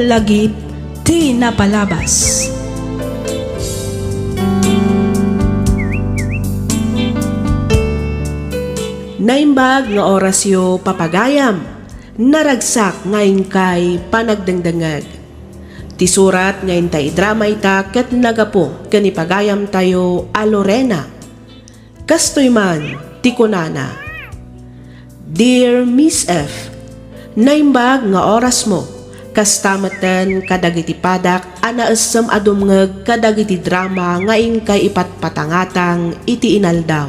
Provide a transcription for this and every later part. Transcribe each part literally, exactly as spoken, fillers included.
Lagip ti napalabas. Naimbag nga orasyo, papagayam, naragsak nga inkay panagdengdengngeg. Ti surat nga intay idrama ita ket nagapu ken ni pagayamtayo a Lorena. Kastoy man ti kunana, "Dear Miss F, naimbag nga orasmo, kasta metten kadagiti padak a naessem a dumngeg kadagiti drama nga inkay ipatpatangatang iti inaldaw.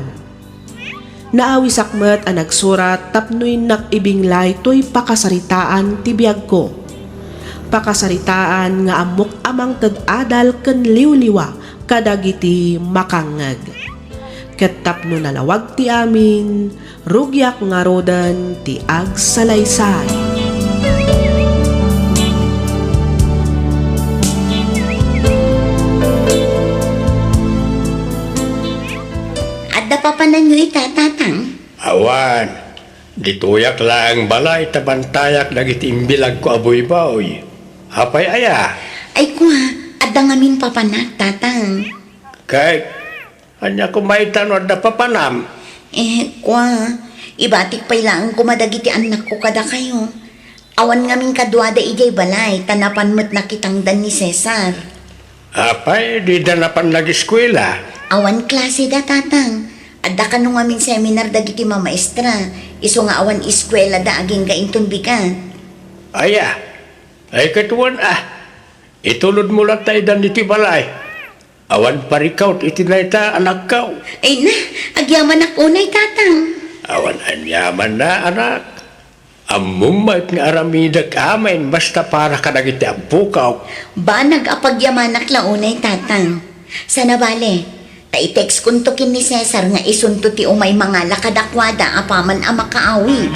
Naawisak met a nagsurat tapno innak ibinglay toy pakasaritaan ti biagko. Pakasaritaan nga ammok a mangted adal ken liwliwa kadagiti makangngeg. Ket tapno nalawag ti amin, rugiak ngaruden ti agsalaysay." Adda papananyo ita, Tatang? Awan, ditoyak laeng balay ta bantayak dagiti imbilagko a buybuy. Apay aya? Ay, kua, adda ngamin papanak, Tatang. Ket ania koma ita no adda papanam? Eh, kua, ibatik pay laeng koma dagiti annakko kadakayo. Awan ngamin kaduada idiay balay, ta napan met nakitangdan ni Cesar. Apay, dida napan nageskuela? Awan klaseda, Tatang. Adda kano ngamin seminar dagiti mamaestra, isu nga awan eskuelada agingga inton bigat. Aya, ay ket wen a, itulodmo latta idan iti balay. Awan parikaw iti dayta, anakko. Ay na, agyamanak unay, Tatang. Awan aniamanna, anak. Ammom met nga aramidek amin basta para kadagiti abbokak. Banag a pagyamanak la unay, Tatang. Sana bale, ta i-textkonto ken ni Cesar nga isunto ti umay mangala kadakuada apaman a makaawid.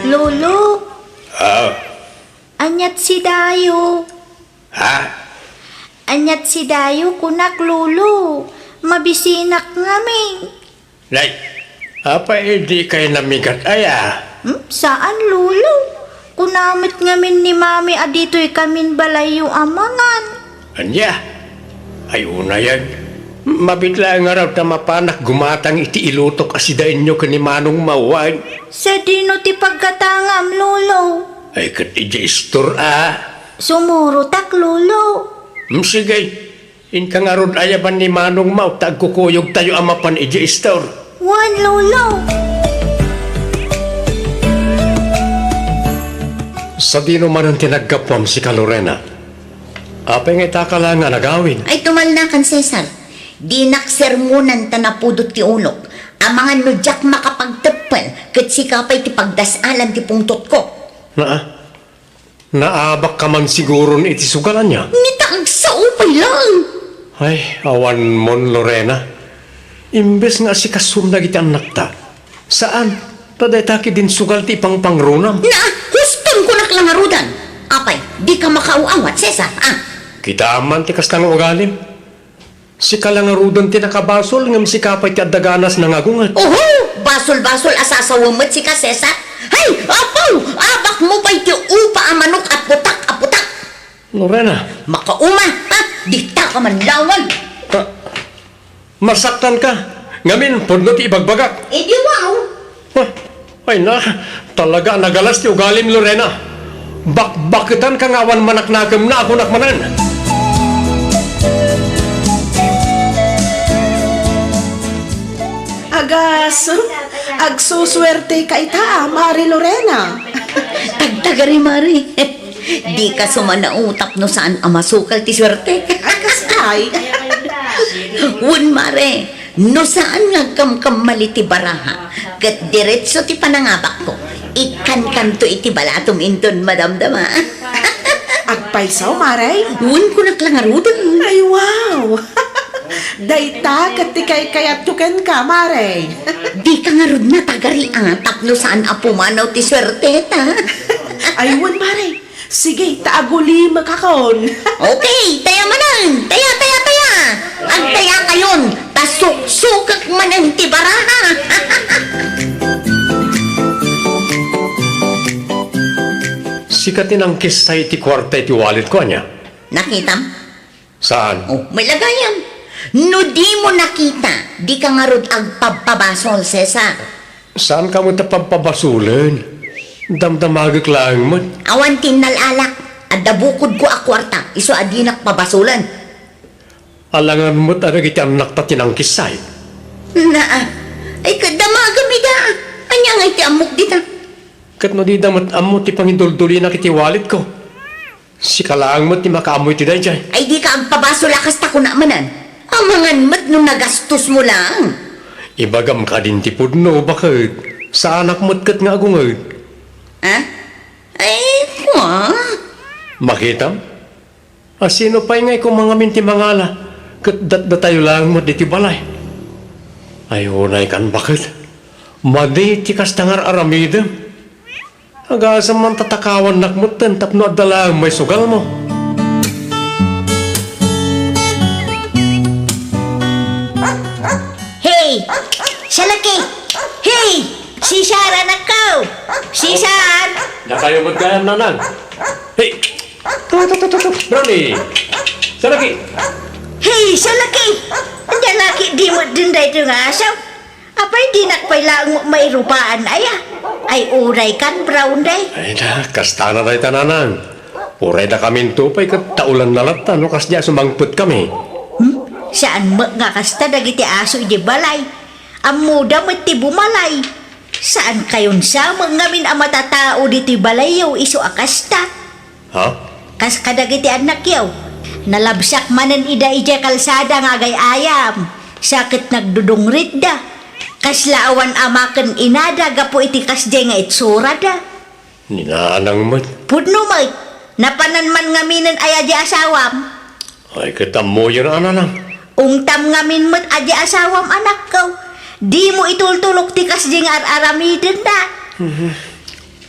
Lolo! Ah? Aniat si Dayo? Ha? Aniat si Dayo, kunak, Lolo. Mabisinak ngamin. Nay, apay dikay namigat aya? Hmm? Saan, Lolo. Kuna met ngamin ni Mami a ditoy kamin balayyo a mangan. Ania? Ay, unayen. Mabiit laeng ngarud ta mapanak gumatang iti ilutok a sidaenyo ken ni Manong Maw, wen? Sadino ti paggatangam, Lolo? Ay, ket idiay istor a. Sumurotak, Lolo. Hmm, sige. Inka ngarud ayaban ni Manong Maw ta agkukuyogtayo a mapan idiay istor. Wen, Lolo. Sadino manen ti naggapuam, sika, Lorena? Apay nga itaka la nga nagawid? Ay, tumalnakan, Cesar. Dinak sermonan ta napudot ti ulok. Amangan no diak makapagteppel, ket sika pay ti pagdas-alan ti pungtotko. Naa? Naabakka man siguron iti sugal, ania? Ni ta agsao pay laeng. Ay, awanmon, Lorena. Imbes nga asikasom dagiti annakta, saan, ta dayta ketdin sugal ti ipangpangronam. Naa, huston, kunak la ngaruden. Apay, dika makaaw-awat, Cesar, a? Kitaem man ti kasta nga ugalim. Sika la ngaruden ti nakabasol, ngem sika pay ti adda ganas nga agunget. Oho! Basol-basol a sasawem met sika, Cesar. Hay, apo! Abakmo pay ti upa a manok a putak a putak. Lorena. Makauma, ha? Dita ka manlawan. Ah, masaktanka. Ngamin, pudno ti ibagbagak. Idi wow. Ah, ay na, talaga nagalas ti ugalim, Lorena. Bakbaketanka nga awan manaknakemna a kunak manen. Agas, agsusuerteka ita, Mare Lorena. Tagtagari, Mare. Dika sumanaw tapno saan a masukal ti suerte. Ay, kas ay. Wen, Mare, no saan nga agkamkamali ti baraha, ket diretso ti panangabakko, ikkankanto iti balatom inton madamdama. Agpayso, Mare? Wen, kunak la ngaruden. Ay, wow! Dayta ket ti kaykayatyo kenka, Mare. Dika ngarud natagari a tapno saan a pumanaw ti suerteta. Ay, wen, Mare. Sige, ta agulimekakon. Okay, taya manen. Taya, taya, taya. Agtayakayon, ta suksukek manen ti baraha. Sika ti nangkissay iti kuarta iti walletko, ania? Nakitam? Saan? Oh, may lagayam. No di mo nakita, di ka ngarud agpabpabasol, Cesar. Saan ka met a pabpabasolen? Damdamagek laeng met. Awan ti innal-alak. Adda bukodko a kuarta, isu a dinak pabasolen. Alangan met a dagiti annakta ti nangkissay. Naa. Ay, ket damagem ida. Ania ngay ti ammok dita? Ket no dida met ammo ti pangiduldulinak iti walletko, sika laeng met ti makaammo iti daydiay. Ay, dika agpabasol a kasta kuna manen. Amangan met no nagastos mo laeng. Ibagam kadin ti pudno, baket. Saanak met ket nga agunged. Ah? Ay, kua? Makitam? A sino pay ngay koma ngamin ti mangala, ket datdatayo laeng met ditoy balay? Ay, unaykan, baket. Madi ti kasta nga ar-aramidem. Agasem man ta takawannak metten tapno adda laeng maisugalmo. Hey! Salaki! Hey! Cesar, anakko! Cesar! Dakayo met gayam, nanang. Hey! Brownie! Salaki! Hey, Salaki! Ania laki di met daytoy nga asaw? Apay, dinak pay laeng mairupaan, aya? Ay, unaykan, Brownie. Ay na, kastana dayta, nanang. Uray dakaminto pay ket taolanna latta no kasdiay a sumangpetkami. Hmm? Saan met nga kasta dagiti aso idiay balay? Ammoda met ti bumalay. Saankayon sa met ngamin a matatao ditoy balayyo isu a kasta. Ha? Kas kadagiti annakyo, nalabsak manen ida idiay kalsada nga agay-ayam, sa ket nagdudungritda. Kasla awan ama ken inada gapu iti kasdiay nga itsurada. Ni nanang met. Pudno met, napanan man ngaminen aya di asawam. Ay, ket ammoyon a, nanang. Ungtam ngamin met a di asawam, anakko. Dimo itultulok ti kasdi nga ar-aramidenda. Mhm.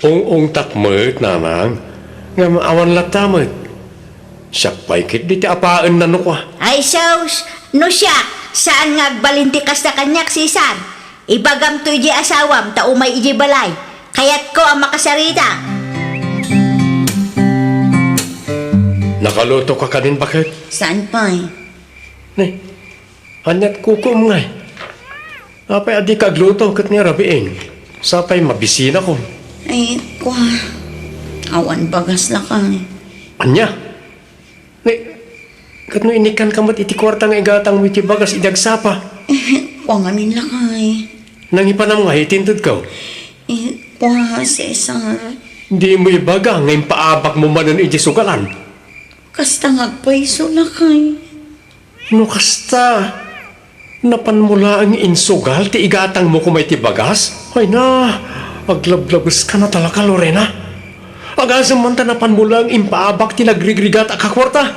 Ung-ungtak met, nanang. Ngem awan latta met. Siak pay ketdi ti apaenna no kua. Ay sus, no siak, saan nga agbalin ti kasta kaniak, Cesar. Ibagamto idiay asawam ta umay idiay balay. Kayatko a makasarita. Nakaluto ka kadin, baket? Saan pay? Ne, aniat kukuom ngay? Apay a dika agluto ket nga rabiin? Sapay mabisinakon. Ay, kua. Awan bagas, lakay. Ania? Ne, ket no inikkanka met iti kuarta nga igatangmo iti bagas idi agsapa? Eh, kua ngamin, lakay. Nangipanam ngay iti intedko? Eh, kua, Cesar. Dimo ibaga nga impaabakmo manen iti sugalan? Kasta nga agpayso, lakay. No kasta, napanmo laeng insugal ti igatangmo koma iti bagas? Ay na, aglablabeska na talaga, Lorena. Agasem man ta napanmo laeng impaabak ti nagrigrigat a kakuarta.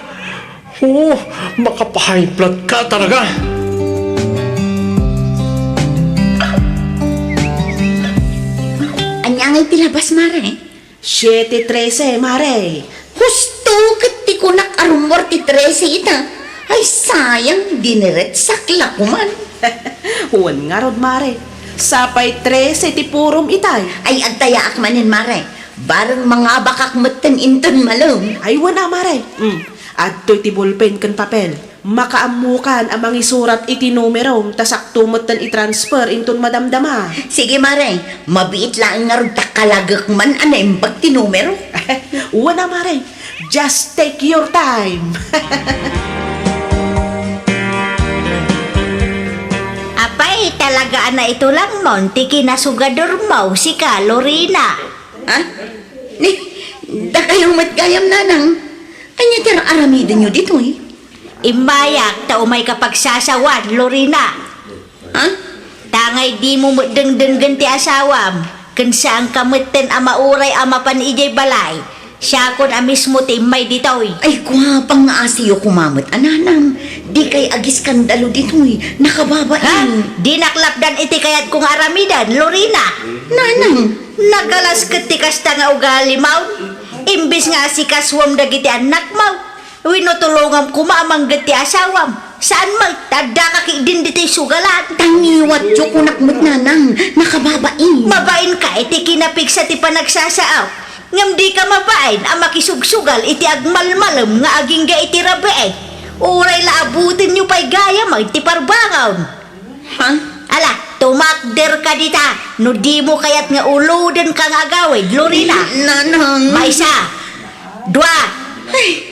Oo, makapahayblood ka talaga. Ania ngay ti labas, Mare? Siete trese, Mare. Husto ket ti kunak a rummuar ti trese ita. Ay, sayang, diniretsak la koman. Wen ngarud, Mare. Sapay trese ti purom itay. Ay, agtayaak manen, Mare. Bareng mangabakak metten inton malem. Ay, wen a, Mare. Mm. Adtoy ti bolpen ken papel. Makaammokan a mangisurat iti numerom ta sakto metten i-transfer inton madamdama. Sige, Mare, mabiit laeng ngarud ta kalagek man a naimbag ti numero. Wen a, Mare, just take your time. Apay, talaga a naitulangmon ti kinasugadormo, sika, Lorena. Ha? Ni, dakayo met gayam, nanang. Ania ti ar-aramidenyo ditoy? Immayak ta umayka pagsasawan, Lorena. Ha? Tangay dimo met dengdenggen ti asawam, ken saanka metten a mauray a mapan idiay balay. Siakon a mismo ti immay ditoy. Ay, kua, pangngaasiyo koma met a, nanang. Dikay agiskandalo ditoy. Nakababain. Ha? Dinak lapdan iti kayatko nga aramiden, Lorena. Nanang. Nakalas ket ti kasta nga ugalim. Imbes nga asikasuam dagiti annakmo, wenno tulongam koma a mangged ti asawam. Saan met, ta addaka ketdin ditoy sugalan. Tangiwatyo, kunak met, nanang, nakababain. Mabain ka iti kinapigsa ti panagsasao. Ngem dika mabain a makisugsugal iti agmalmalem nga agingga iti rabii. Uray la abutenyo pay gayam ti parbangon. Ha? Ala, tumakderka dita no dimo kayat nga ulodenka nga agawid, Lorena. Nanang. Maysa, dua. Ay,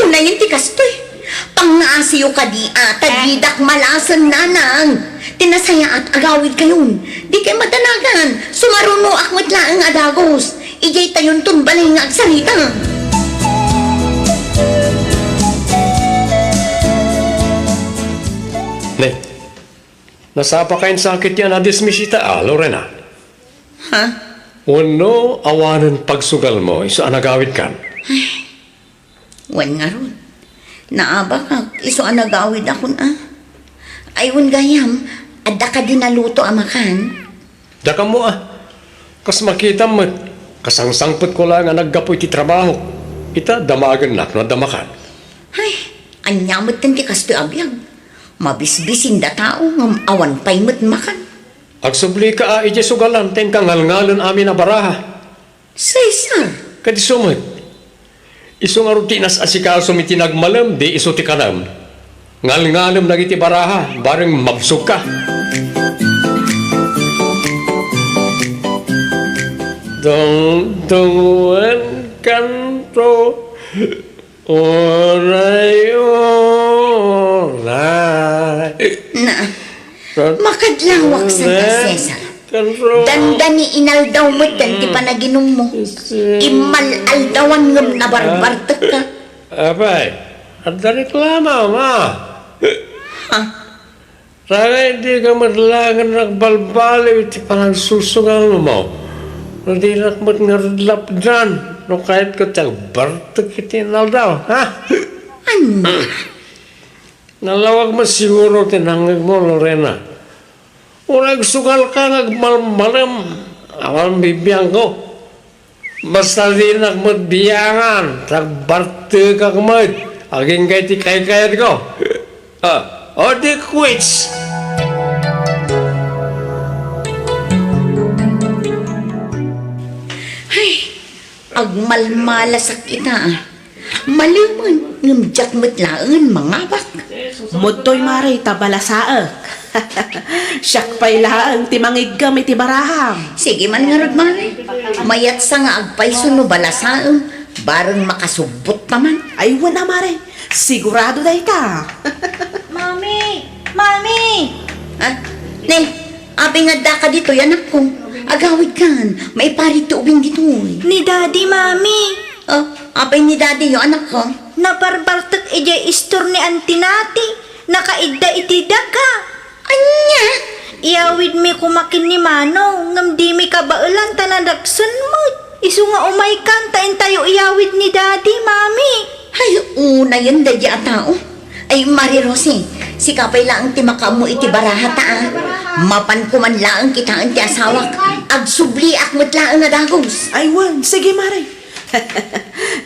unayen ti kastoy. Pangngaasayo kadi a, ta didak malasen, nanang. Ti nasayaat, agawidkayon. Dikay madanagan. Sumarunoak met laeng a dagus. Idiay tayonton balay nga agsarita. Ne, nasapakayon sakit yan a dismisita a, Lorena? Ha? Wenno awanen pagsugalmo isu a nagawidkan? Wen ngarud, naabakak isu a nagawidakon a. Ay, wen gayam, adda kadi naluto a makan? Dakayo a. Kas makitam met, kasangsangpetko laeng a naggapu iti trabahok. Ita, damagennak no adda makan. Ay, ania metten ti kastoy a biag? Mabisbisin da tao ngem awan pay met makan. Agsublika a idiay sugalan ta inka ngalngalen amin a baraha. Cesar! Kadi isu met. Isu ngarud ti inas-asikasom iti nagmalem, di isu ti kanem. Ngalngalem dagiti baraha, bareng mabsogka. Dungdungen kanto, uray, uray. Na, makadlawak sa ta, Cesar. Dandani inaldaw metten ti panaginummo. Immal-aldawan ngem nabarbartekka. Apay, adda reklamo, ma? Ha? Dika met laeng nagbalbaliw iti panagsusugalmo. No dinak met ngarud lapdan, no kayatko ti agbartek iti inaldaw, ha? Ania? Nalawag met siguro ti nangngegmo, Lorena. Uray agsugalka nga agmalmalem, awan bibiangko. Basta dinak met biangan, ta agbartekak met, agingga iti kaykayatko. Ah, o di quits! Ay, agmalmalasak ita, a. Malemen, ngem diak met laeng mangabak. Mudtoy, mare, ta balasaek. Siak pay laeng ti mangiggem iti baraham. Sige man ngarud, mare. Mayatsa nga agpayso no balasaem, bareng makasubbotta man. Ay, wen a, mare. Sigurado dayta. Mami! Mami! Ah, ne, apay nga addaka ditoy, anakko? Agawidkan, maiparit ti ubing ditoy. Ni Daddy, Mami. Oh, apay ni Daddy yo, anakko? Nabarbartek idiay istor ni Auntie Nati. Nakaidda iti daka. Ania? Iyawidmi koma ken ni Manong, ngem dimi kabaelan ta nadagsen met. Isu nga umaykan ta intayo iyawid ni Daddy, Mami. Ay, unayen daydi a tao. Ay, Mare Rosie, sika pay laeng ti makaammo iti barahata, a. Mapanko man laeng kitaen ti asawak. Agsubliak met laeng a dagus. Ay, wen, sige, Mare.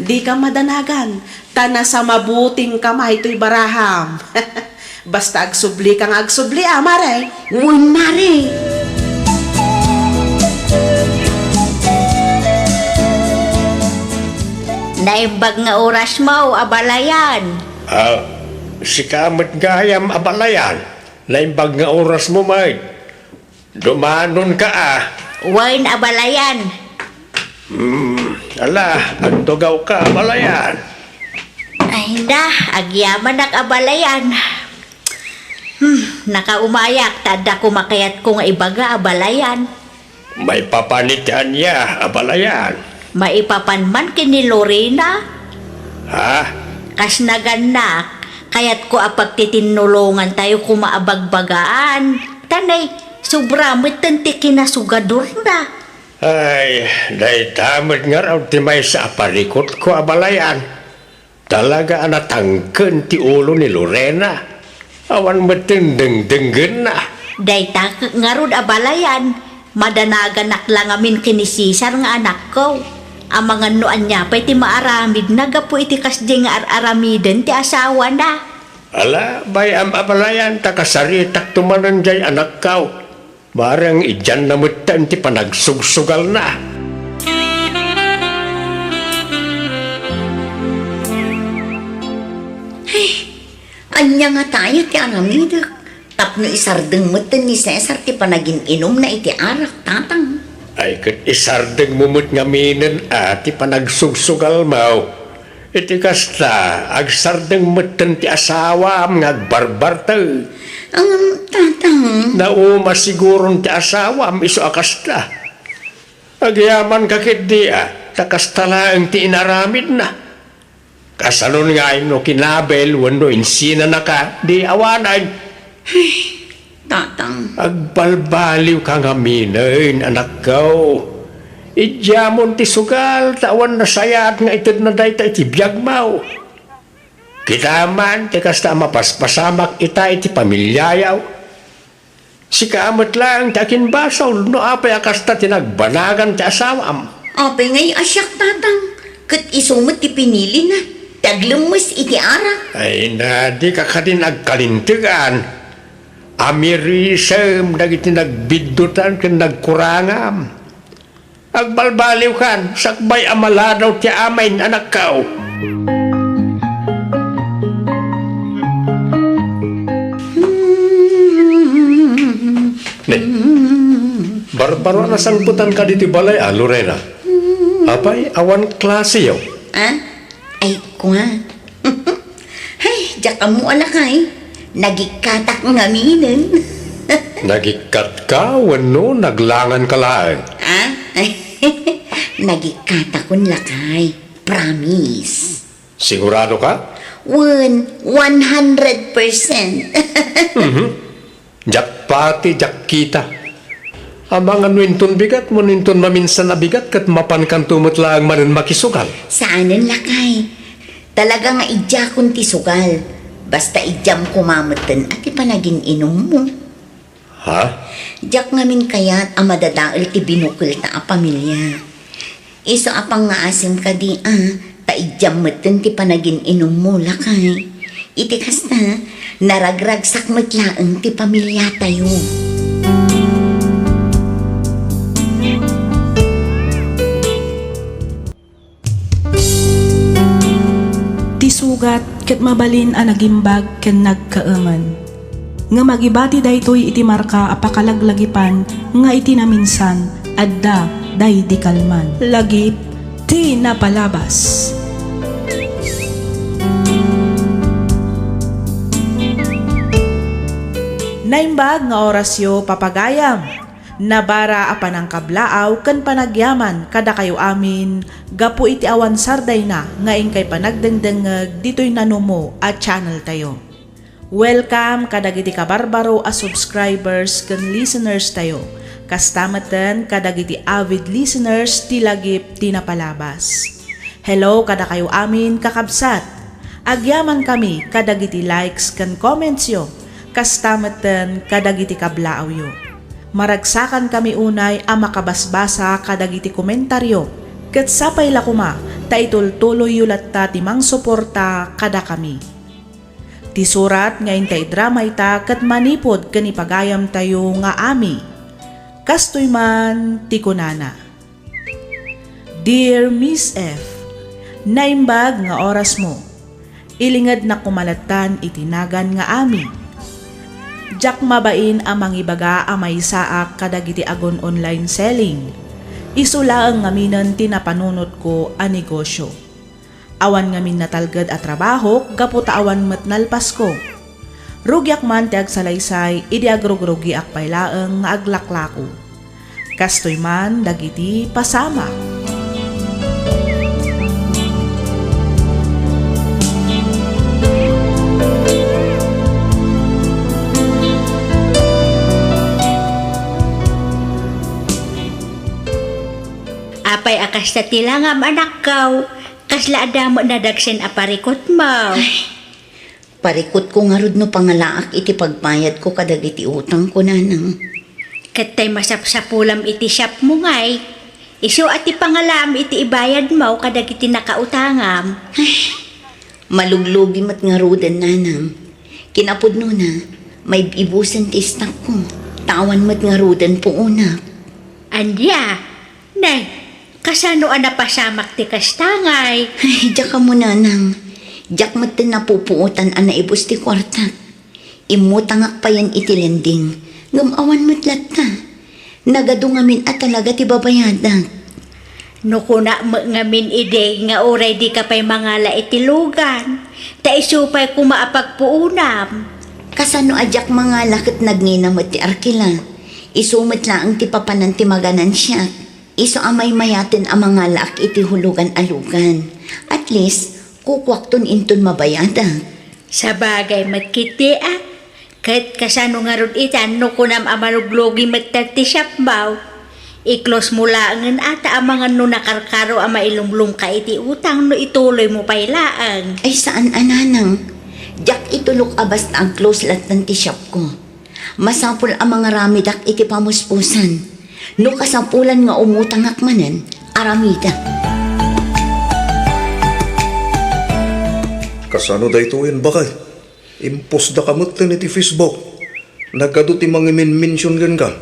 Dika madanagan, ta nasamabutingka maytoy baraham. Basta agsublika nga agsubli, a, Mare. Wen, Mare. Naimbag nga orasmo, abalayan. Ah, sika met gayam, abalayan. Naimbag nga orasmo met. Dumanonka, a. Wen, abalayan. Hmm, ala, agtugawka, abalayan. Ay na, agyamanak, abalayan. Hmm, nakaumayak, ta adda koma kayatko nga ibaga, abalayan. Maipapan iti ania, abalayan? Maipapan man ken ni Lorena. Ha? Kas nagannak, kayatko a pagtitinnolongantayo koma a bagbagaan. Ta nay, sobra metten ti kinasugadorna. Ay, dayta met ngarud ti maysa a parikutko, abalayan. Talaga a natangken ti ulo ni Lorena. Awan metten dengdenggenna. Dayta ngarud, abalayan, madanaganak la ngamin ken ni Cesar nga anakko. Amangan no ania pay ti maaramidna gapu iti kasdiay nga ar-aramiden ti asawana. Ala, bay-am, abalayan, ta kasaritakto manen diay anakko. Bareng idianna metten ti panagsugsugalna. Ania ngata aya ti aramidek tapno isardeng metten ni Cesar ti panagin-inumna iti arak, Tatang? Ay, ket isardengmo met ngaminen a ti panagsugsugalmo. Iti kasta, agsardeng metten ti asawam nga agbarbarta. Ngem, Tatang. Nauma siguron ti asawam isu a kasta. Agyamanka ketdi a, ta kasta laeng ti inaramidna. Kasanon ngay no kinabel wenno insinanaka, di awanen. Ay, Tatang. Agbalbaliwka ngaminen, anakko. Idiamon ti sugal, ta awan nasayaat nga itedna dayta iti biagmo. Kita man, ti kasta a mapaspasamak ita iti pamiliayo. Sika met laeng ti akinbasol no apay a kasta ti nagbanagan ti asawam. Apay ngay a siak, Tatang? Ket isu met ti pinilina, ti aglemmes iti arak. Ay na, dika kadin agkalintegan. Amirisem dagiti nagbiddutan ken nagkurangam. Agbalbaliwkan, sakbay a maladaw ti amin, anakko. Ne, barbaro a nasangpetanka ditoy balay a, Lorena. Apay, awan klaseyo? Ah? Ay, kua. Hay, diak ammo a, lakay. Nagikkatak ngaminen. Nagikkatka wenno naglanganka laeng? Ah? Nagikkatakon, lakay. Promise. Sigurado ka? Wen, one hundred percent. Mhm. Diak pati, diak kita. Amangan no inton bigat, no inton maminsan a bigat, ket mapankanto met laeng manen makisugal. Saanen, lakay. Talaga nga idiakon ti sugal. Basta idiam koma metten a ti panagin-inummo. Ha? Diak ngamin kayat a madadael ti binukelta a pamilia. Isu a pangngaasim kadi a, ta idiam metten ti panagin-inummo, lakay. Iti kasta, naragragsak met laeng ti pamiliatayo. Ti sugat ket mabalin a nagimbag ken nagkaemen. Ngem agibati daytoy iti marka a pakalaglagipan nga iti naminsan, adda daydi kalman. Lagip ti napalabas. Naimbag nga orasyo, papagayam. Nabara a panangkablaaw ken panagyaman kadakayo amin gapu iti awan sardayna nga inkay panagdengdengngeg ditoy nanumo a channel tayo. Welcome kadagiti kabarbaro a subscribers ken listeners tayo. Kasta metten kadagiti avid listeners ti Lagip ti Napalabas. Hello kadakayo amin, kakabsat! Agyamankami kadagiti likes ken commentsyo, kasta metten kadagiti kablaawyo. Maragsakankami unay a makabasbasa kadagiti komentaryo, ket sapay la koma ta itultuloyyo latta ti mangsuporta kadakami. Ti surat nga inta idrama ita ket manipud ken ipagayamtayo nga Ami. Kastoy man ti kunana. Dear Miss F, naimbag nga orasmo. Ilingednak koma lattan iti nagan nga Ami. Diak mabain a mangibaga a maysaak kadagiti agun-online selling. Isu laeng ngaminen ti napanunotko a negosyo. Awan ngamin natalged a trabahok gapu ta awan met nalpasko. Rugiak man ti agsalaysay idi agrugrugiak pay laeng nga aglaklako. Kastoy man dagiti pasamak. Apay a kasta ti langam, anakko? Kasla adda met nadagsen a parikutmo? Ay, parikutko ngarud no pangalaak iti pagbayadko kadagiti utangko, nanang. Ket tay masapsapulam iti shopmo ngay, isu a ti pangalaam iti ibayadmo kadagiti nakautangam. Ay, maluglugi met ngaruden, nanang. Kinapudnona, maib-ibusen ti istakko, ta awan met ngaruden puonak. Ania? Nay, kasano a napasamak ti kasta ngay? Ay, diak ammo, nanang. Diak metten napupuotan a naibus ti kuartak. Immutangak payen iti lending, ngem awan met latta. Nagadu ngamin a talaga ti babayadak. No kunak met ngamin idi nga uray dika pay mangala iti lugan, ta isu pay koma a pagpuonam. Kasano a diak mangala ket nagngina met ti arkila? Isu met laeng ti papanan ti maganansiak. Isu a maymayaten a mangalaak iti hulugan a lugan. At least, kukuakton inton mabayadak. Sabagay met ketdi a. Ket kasano ngarud ita no kunam a maluglugi metten ti shop-mo? I-close mo laengen a ta amangan no nakarkaro a mailumlomka iti utang no ituloymo pay laeng. Ay, saan a, nanang. Diak itulok a basta ag-close lattan ti shop-ko. Masapul a mangaramidak iti pamuspusan. No kasapulan nga umutangak manen, aramidak. Kasano daytoyen, baket? Impostdaka metten iti Facebook. Nagadu ti mangimenmension kenka.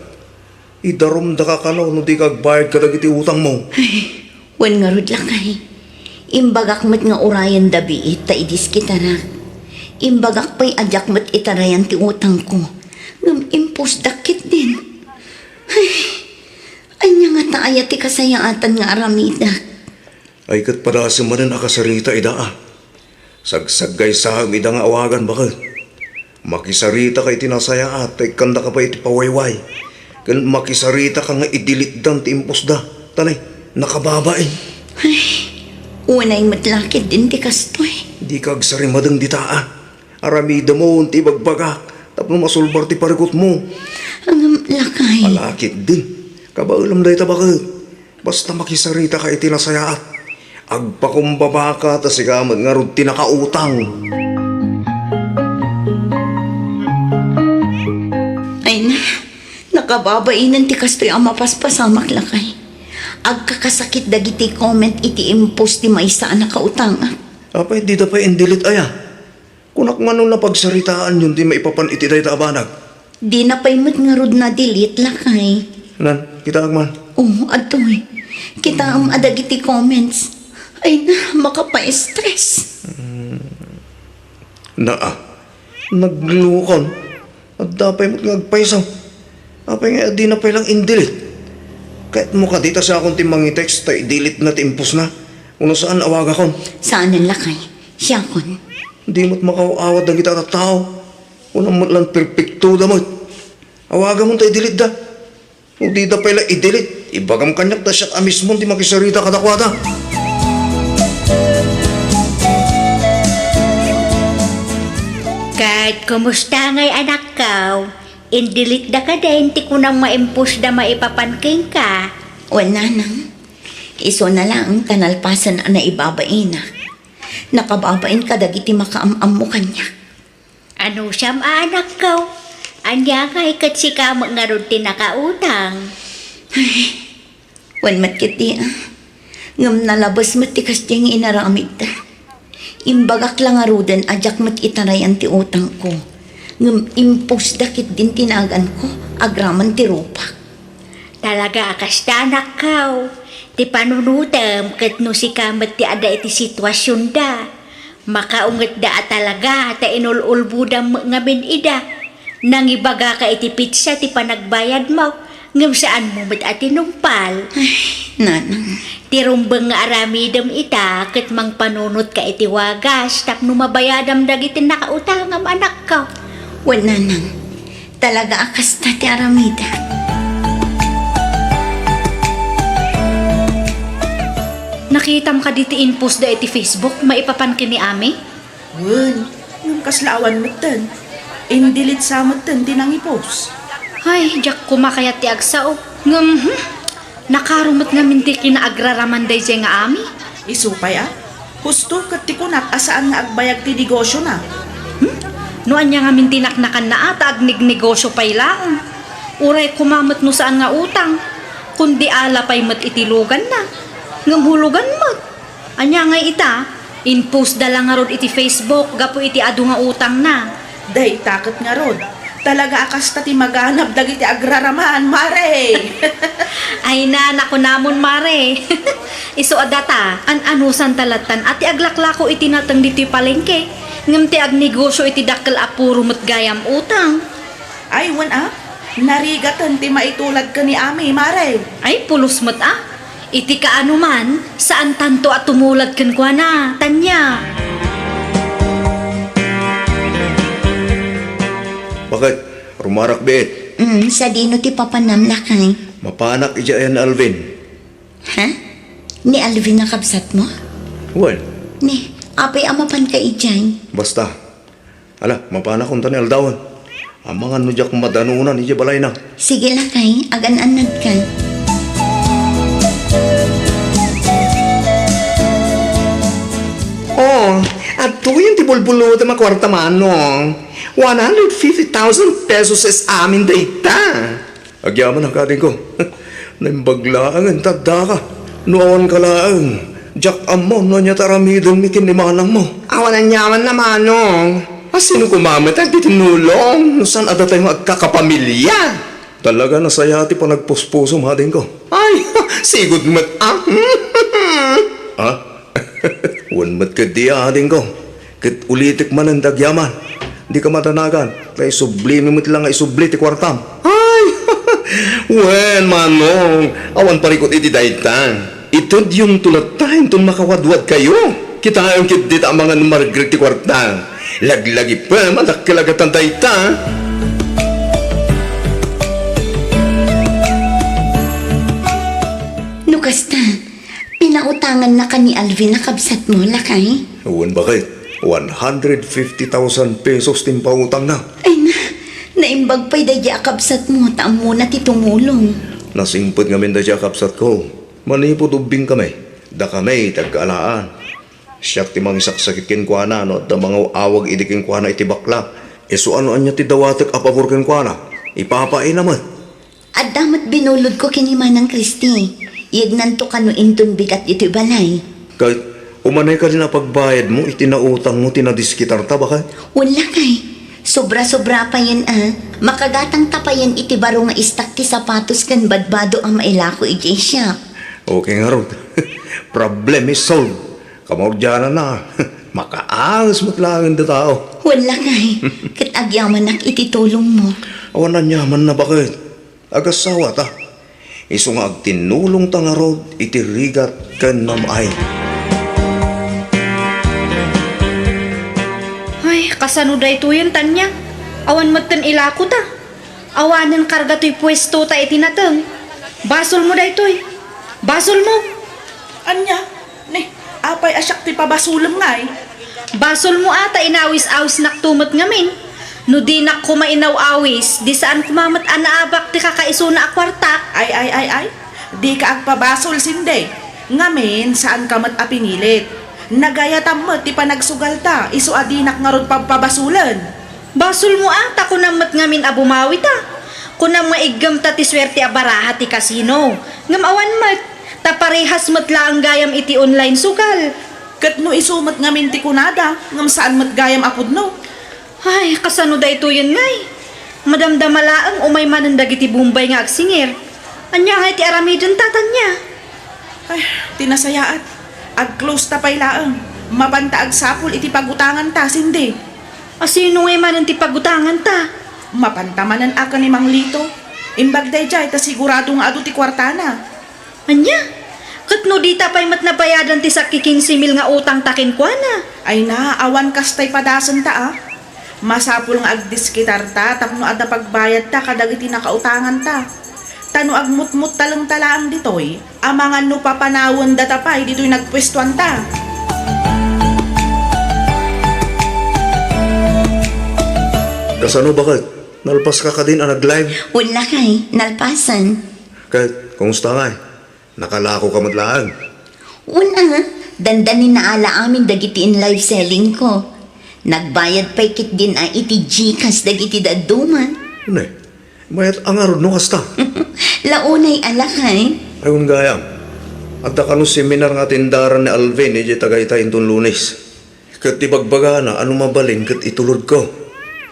Idarumdaka kano no dika agbayad kadagiti utangmo. Ay, wen ngarud, lakay. Imbagak met nga urayenda biit ta idiskitarak. Imbagak pay a diak met itarayan ti utangko. Ngem impostdak ketdin. Ay, ania ngata aya ti kasayaatan nga aramidak? Ay, ket padasem manen a kasarita ida a. Sagsaggaysam ida nga awagan, baket. Makisaritaka iti nasayaat ta ikkandaka pay iti pawayway. Ken makisaritaka nga i-delete-dan ti impostda. Tanay, nakababain. Ay, unay met la ketdin ti kastoy. Dika agsarimadeng dita a. Aramidemon ti ibagbagak tapno masulbar ti parikutmo. Ngem, lakay. Ala ketdin. Kabaelam dayta, baket. Basta makisaritaka iti nasayaat. Agpakumbabaka ta sika met ngarud ti nakautang. Ay na, nakababainen ti kastoy a mapaspasamak, lakay. Agkakasakit dagiti comment iti impost ti maysa a nakautangak. Apay, dida pay in-delete aya? Kunak, mano napagsaritaanyon ti maipapan iti dayta a banag? Dina pay met ngarud na-delete, lakay. Nan, kitaak man. Oo, adtoy. Kitaem a dagiti comments. Ay na, makapaestres. Mm. Naa, naglukon. Adda pay met nga agpayso. Apay nga dina pay lang in-delete? Kayatmo kadi ta siakon ti mangi-text ta i-delete na ti impostna? Wenno saan, awagakon? Saanen, lakay. Siakon. Di met makaaw-awat dagita a tattao. Kunam met lang perpektoda met. Awagamon ta i-delete da. No dida pay la i-delete, ibagam kaniak ta siak a mismon ti makisarita kadakuada. Ket kumusta ngay, anakko? In-delete da kadin ti kunam nga impostda maipapan kenka? Wen, nanang. Isuna laeng ta nalpasen a naibabainak. Nakababain kadagiti makaam-ammo kaniak. Anusam a, anakko? Ania ngay ket sika met ngarud ti nakautang? Ay, wen met ketdi a. Ngem nalabes met ti kasdiay nga inaramidda. Imbagak la ngaruden a diak met itarayan ti utangko. Ngem impostda ketdin ti naganko agraman ti rupak. Talaga a kasta, anakko. Ti panunotem ket no sika met ti adda iti situasionda, makaungetda a talaga ta inul-ulbodam met ngamin ida. Nangibagaka iti petsa ti panagbayadmo, ngem saanmo met a tinungpal. Ay, nanang. Ti rumbeng nga aramidem ita ket mangpanunotka iti wagas tapno mabayadam dagiti nakautangam, anakko. Wen, nanang. Talaga a kasta ti aramidem. Nakitam kadi ti in-postda iti Facebook maipapan ken ni Ami? Wen, ngem kasla awan metten. In-delete sa metten ti nangi-post. Ay, diak koma kayat ti agsao. Ngem, hmm, nakaro met ngamin ti kinaagraramanda idiay nga Ami. Isu pay a, husto ket ti kunak a saan nga agbayag ti negosiona. Hmm? No ania ngamin ti naknakanna a ta agnegnegosio pay laeng. Uray koma met no saan nga utang, kundi ala pay met iti luganna. Ngem hulugan met. Ania ngay ita? In-postda la ngarud iti Facebook gapu iti adu nga utangna. Dayta ket ngarud, Talaga a kasta ti maganab dagiti agraraman, mare. Ay na, nakunamon, mare. Isu a data, an-anusanta lattan a ti aglaklako iti nateng ditoy palengke, ngem ti agnegosio iti dakkel a puro met gayam utang. Ay, wen a, narigaten ti maitulad ken ni Ami, mare. Ay, pulos met a. Iti kaano man, saantanto a tumulad kenkuana, Tanya. Bakit? Rumarak biit? Mm, sadino ti papanam, lakay? Mapanak idiay ni Alvin. Ha? Ni Alvin a kabsatmo? Wen. Ni, apay a mapanka idiay? Basta. Ala, mapanakon ta ni aldawen. Amangan no diak madanunan idiay balayna. Sige, lakay, agan-annadka. Oh, adtoyen ti bulbulutem a kuarta, manong. One hundred fifty thousand pesos is amin dayta. Agyamanak, adingko. Naimbag laengen ta addaka. No awanka laeng, diak ammo no ania ti aramidenmi ken ni manangmo. Awan aniamanna, manong. A, sino koma met a agtitinulong no saan a datay nga agkakapamilya? Talaga, nasaya ti panagpuspusom, adingko. Ay, sigud met a. Ha? Wen met ketdi, adingko. Ket ulitek manen ti agyaman. Dika madanagan, ta isublimi met la nga isubli ti kuartam. Ay! Wen, manong, awan parikut iti dayta. Itedyonto latta inton makawadwadkayo. Kitaem ketdi ta amangan no margreg ti kuarta. Laglagipem a dakkel a gattan dayta. No kasta, pinautangannaka ni Alvin a kabsatmo, lakay? Wen, bakit? One hundred fifty thousand pesos ti impautangna. Ay na, naimbag pay daydiay a kabsatmo ta ammona ti tumulong. Nasingpet ngamin daydiay a kabsatko. Manipud ubbingkami, dakami ti agkaalaan. Siak ti mangisaksakit kenkuana no adda mangaw-awag idi kenkuana iti bakla. Isu a no ania ti dawatek a pabor kenkuana, ipapaina met. Adda met binulodko ken ni Manang Christy. Yagnanto kano inton bigat ditoy balay. Ket umanay kadin a pagbayadmo iti nautangmo ti nadiskitarta, baket? Wen, lakay. Sobra-sobra payen a. Makagatangta payen iti baro nga istak ti sapatos ken badbado a mailako idiay shop. Okay ngarud. Problem is solved. Kamaudiananna, makaawas met laeng dayta. Wen, lakay, ket agyamanak iti tulongmo. Awan aniamanna, baket. Agasawata. Isu nga agtinnulongta ngarud iti rigat ken mam-ay. Ay, kasano daytoyen, Tanya? Awan metten ilakota. Awanen karga toy puestota iti nateng. Basolmo daytoy. Basolmo. Ania? Ni, apay a siak ti pabasolem ngay? Basolmo a ta inawis-awisnakto met ngamin. No dinak koma inaw-awis, di saan koma met a naabak ti kakaisuna a kuartak. Ay, ay, ay, ay. Dika agpabasol, Sinde. Ngamin, saanka met a pinilit. Nagayatam met ti panagsugalta, isu a dinak ngarud pabpabasolen. Basolmo a ta kunam met ngamin a bumawita. Kunam nga iggemta ti suerte a baraha ti kasino. Ngem awan met, ta parehas met laeng gayam iti online sugal. Ket no isu met ngamin ti kunada, ngem saan met gayam a pudno. Ay, kasano daytoyen ngay? Madamdama laeng umay manen dagiti Bombay nga agsingir. Ania ngay ti aramidenta, Tanya? Ay, ti nasayaat. Ag-close ta pay laeng. Mapanta agsapul iti pagutanganta, Cindy. A, sino ngay manen ti pagutanganta? Mapanta manen a ken ni Mang Lito. Imbag daydiay ta sigurado nga adu ti kuartana. Ania? Ket no dita pay met nabayadan ti sakki kinse mil nga utangta kenkuana? Ay na, awan kastay padasenta a. Masapul nga agdiskitarta tapno adda pagbayadta kadagiti nakautanganta. Ta no agmutmuttalengta laeng ditoy, amangan no papanawendata pay ditoy nagpuestuanta. Kasano, baket? Nalpaska kadin a nag-live? Wen, lakay, nalpasen. Ket, kumusta ngay? Nakalakoka met laeng? Wen a, dandanin naala amin dagiti in-live sellingko. Nagbayad pay ketdin a iti GCash dagiti dadduma. Ne, mayat a ngarud no kasta? Launay a, lakay. Ay, wen gayam. Adda kano seminar nga atendaran ni Alvin idiay Tagaytay inton Lunes. Ket ibagbagana a no mabalin ket itulodko.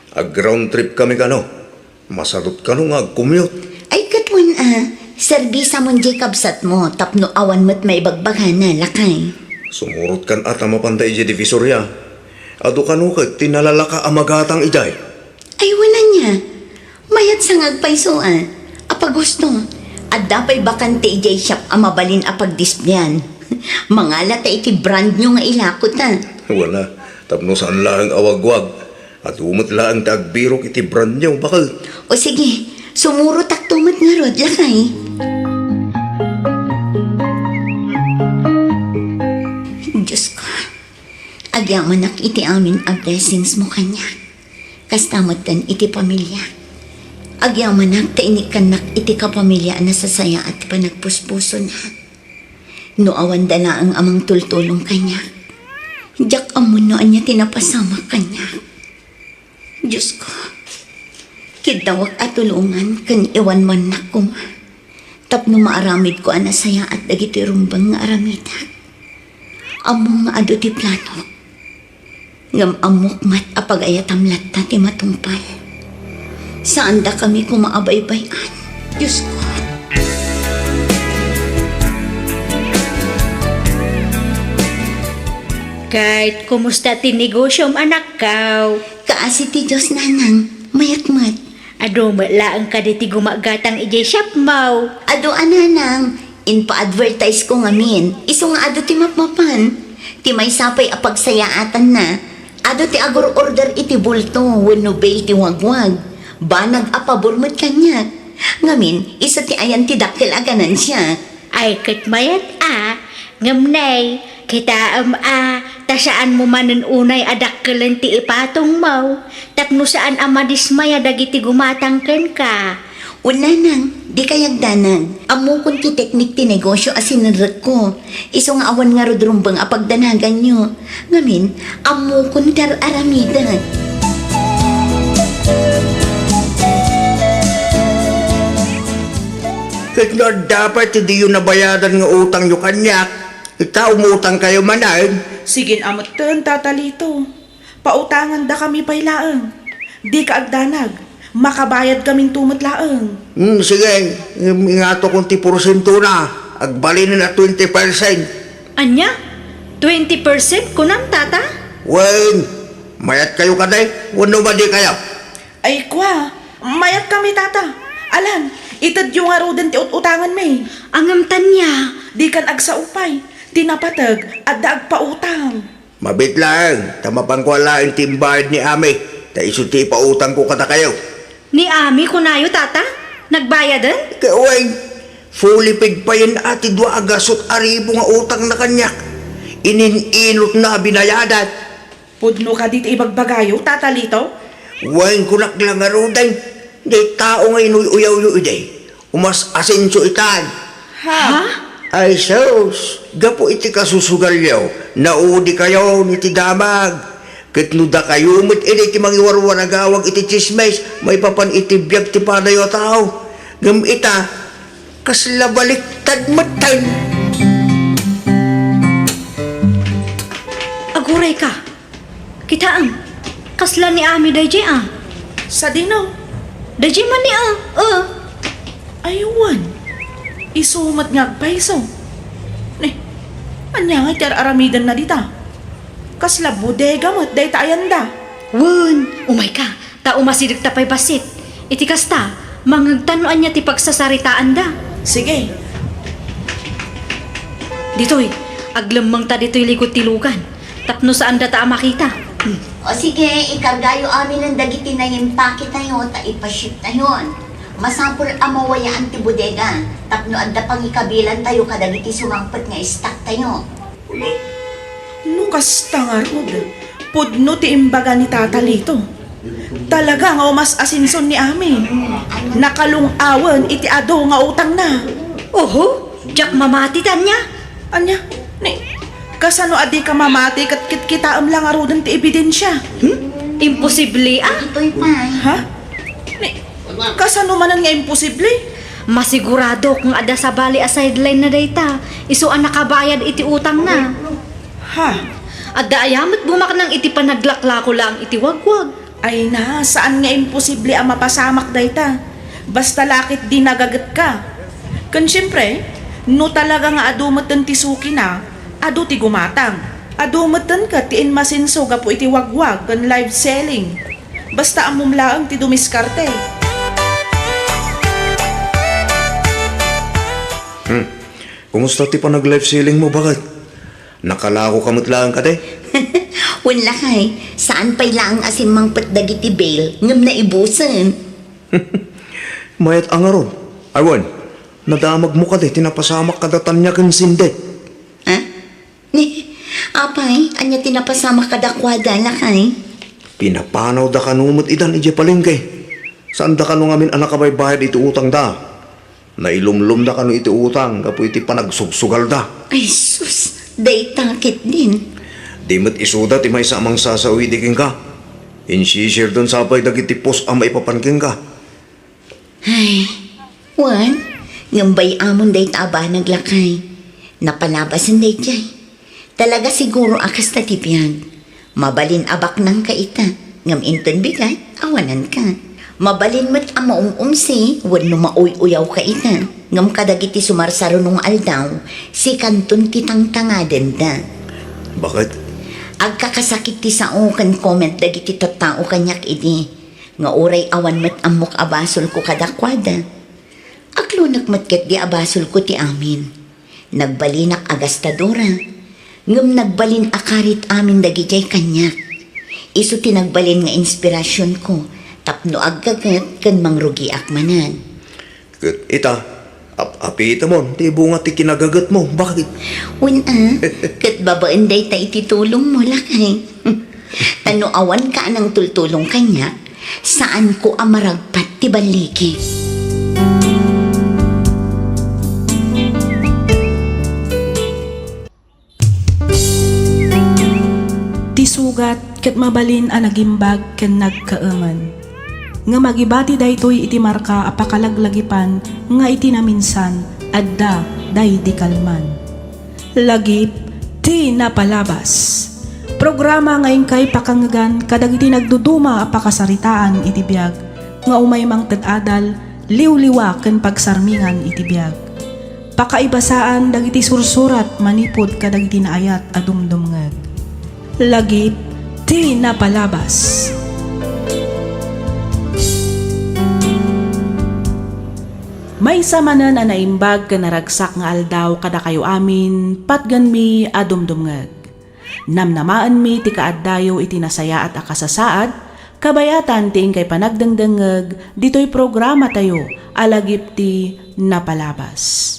Ag-round trip kami kano. Masarot kano nga agcommute? Ay, ket wen a, serbisamon diay kabsatmo tapno awan met maibagbagana, lakay. Sumurot kan a ta mapanda idiay Divisoria. Adu kano ket ti nalalaka a magatang idiay? Ay, wen ania. Mayat sa nga agpayso a. Apaghusto, adda pay bakante idiay shop a mabalin a pagdisplean. Mangala ta iti brand new nga ilako ta. Wen a, tapno saan laeng a wagwag. Adu met laeng ti agbirok iti brand new, baket. O sige, sumurotakto met ngarud, lakay. Diosko, agyamanak iti amin a blessingsmo kaniak. Kasta met ken iti pamiliak. Agyamanak ta inikkannak iti kapamiliaan a nasasayaat ti panagpuspusona. No awanda laeng a mangtultulong kaniak, diak ammo no ania ti napasamak kaniak. Diosko, kiddawak a tulongan ken iwanwannak koma tapno maaramidko a nasayaat dagitoy rumbeng nga aramidak. Ammom nga adu ti planok. Ngem ammok met a pagayatam latta ti matungpal. Saandakami koma a baybay-an, Diosko. Ket kumusta ti negosiom, anakko? Kaasi ti Dios, nanang. Mayat met. Adu met laeng kadi ti gumagatang idiay shopmo? Adu a, nanang. Impa-advertise ko ngamin, isu nga adu ti mapmapan. Ti maysa pay a pagsayaatanna, adu ti agur-order iti bulto wenno bale ti wagwag. Banag a pabor met kaniak. Ngamin, isu ti ayan ti dakkel a ganansia. Ay, ket mayat a, ngem nay, kitaem a, ta saanmo manen unay a dakkelen ti ipatongmo, tapno saan a madismaya dagiti gumatang kenka. Wen, nanang, dika agdanag. Ammokon ti teknik ti negosio a sinerrekko. Isu nga awan ngarud rumbeng a pagdanaganyo. Ngamin, ammokon ti ar-aramidek. Ket no adda pay ti diyo nabayadan nga utangyo kaniak, ita, umutangkayo manen. Sige a metten, Tata Lito. Pautangandakami pay laeng. Dika agdanag. Makabayadkaminto met laeng. Hmm, sige. Ngem ingatokon ti porsientona. Agbalinen a twenty percent. Ania? Twenty percent kunam, Tata? Wen, mayatkayo kadi wenno madikayo? Ay, kua, mayatkami, Tata. Alan, itedyo ngaruden ti ut-utanganmi. Ngem ania? Dikan agsao pay. Ti napateg, adda agpautang. Mabiit laeng, ta mapanko laeng ti imbayad ni Ami, ta isu ti ipautangko kadakayo. Ni Ami, kunayo, Tata? Nagbayaden? Ket wen, fully paid payen a ti dua a gasut a ribu nga utangna kaniak. Inin-inutna a binayadan. Pudno kadi ti ibagbagayo, Tata Lito? Wen, kunak la ngaruden, diay tao nga inuy-uyawyo idi. Umas-asenso itan. Ha? Ay sus, gapu iti kasusugalyo, naudikayon iti damag. Ket no dakayo met idi ti mangiwarwaragawag iti tsismis maipapan iti biag ti panayo a tao. Ngem ita, kasla baliktad metten. Aguray ka. Kitaem, kasla ni Ami daydiay a. Sadino? Daydiay man ni a, a. Ay wen, isu met nga agpayso. Ni, ania ngay ti ar-aramidenna dita? Kasla bodega met dayta ayanda. Wen, umay ka, ta umasidegta pay bassit. Iti kasta, mangngegta no ania ti pagsasaritaanda. Sige. Ditoy, aglemmengta ditoy likud ti lugan. Tapno saandata a makita. Hmm. O sige, ikargayo aminen dagiti naimpaketayo ta ipashiptayon. Masapul a mawayaan ti bodega tapno adda pangikabilantayo kadagiti sumangpet nga stocktayo. No kasta ngarud, pudno ti imbaga ni Tata Lito. Talaga nga umas-asenso ni Ami. Nakalung-awen iti adu nga utangna. Oho, diak mamati, tania. Ania? Ni, kasano a dika mamati ket kitkitaem la ngaruden ti ebidensia? Hmm? Imposible a. Ditoy pay. Ha? Ni, kasano manen nga imposible? Masiguradok nga adda sabali a sideline na dayta. Isu a nakabayad iti utangna. Ha? Adda aya met bumaknang iti panaglaklako laeng iti wagwag. Ay na, saan nga imposible a mapasamak dayta. Basta la ketdi nagagetka. Ken siempre, no talaga nga adu metten ti sukina, adu ti gumatang. Adu metten ket ti inmasenso gapu iti wagwag ken live selling. Basta ammom laeng ti dumiskarte. Hmm. Kumusta ti panag-live selling mo, baket? Nakalakoka met laeng kadi? Wen lakay, saan pay laeng a simmangpet dagiti bail ngem naibusen. Mayat a ngarud. Ay wen, nadamagmo kadi ti napasamak kada Tanya ken Cindy? Ha? Ni, apay, ania ti napasamak kadakuada, lakay? Pinapanawda kano met idan idiay palengke. Saanda kano ngamin a nakabaybayad iti utangda. Nailumlomda kano iti utang gapu iti panagsugsugalda. Ay sus, dayta ketdin. Di met isuda ti maysa a mangsasawidi kenka. Insisirden sa pay dagiti pos a maipapan kenka. Ay, wen, ngem bay-amon dayta a banag, lakay. Napalabasen daydiay. Talaga siguro a kasta ti biag. Mabalin a baknangka ita, ngem inton bigat, awananka. Mabalin met a maum-umsi wenno mauy-uyawka ita, ngem kadagiti sumarsaruno nga aldaw, sikanton ti tangtangadenda. Baket? Agkakasakit ti sao ken comment dagiti tattao kaniak idi, nga uray awan met ammok a basolko kadakuada. Aglunek met ketdi a basolko ti amin. Nagbalinak a gastadora, ngem nagbalin a karit amin dagidiay kaniak. Isu ti nagbalin nga inspirasionko tapno aggaget ken mangrugiak manen. Ket ita, ap-apitemon ti bunga ti kinagagetmo. Baket? Wen a, ket babaen dayta iti tulongmo, lakay. Ta no awan ka a nangtultulong kaniak, saanko a maragpat ti balligi. Ti sugat ket mabalin a nagimbag ken nagkaemen. Ngem agibati daytoy iti marka a pakalaglagipan nga iti naminsan, adda daydi kalman. Lagip ti napalabas. Programa nga inkay pakangngegan kadagiti nagduduma a pakasaritaan iti biag nga umay mangted adal, liwliwa ken pagsarmingan iti biag. Pakaibasaan dagiti sursurat manipud kadagiti naayat a dumdumngeg. Lagip ti napalabas. Maysa manen a naimbag ken naragsak nga aldaw kadakayo amin, patgenmi a dumdumngeg. Namnamaenmi ti kaaddayo iti nasayaat a kasasaad, kabayatan ti inkay panagdengdengngeg ditoy programatayo a Lagip ti Napalabas.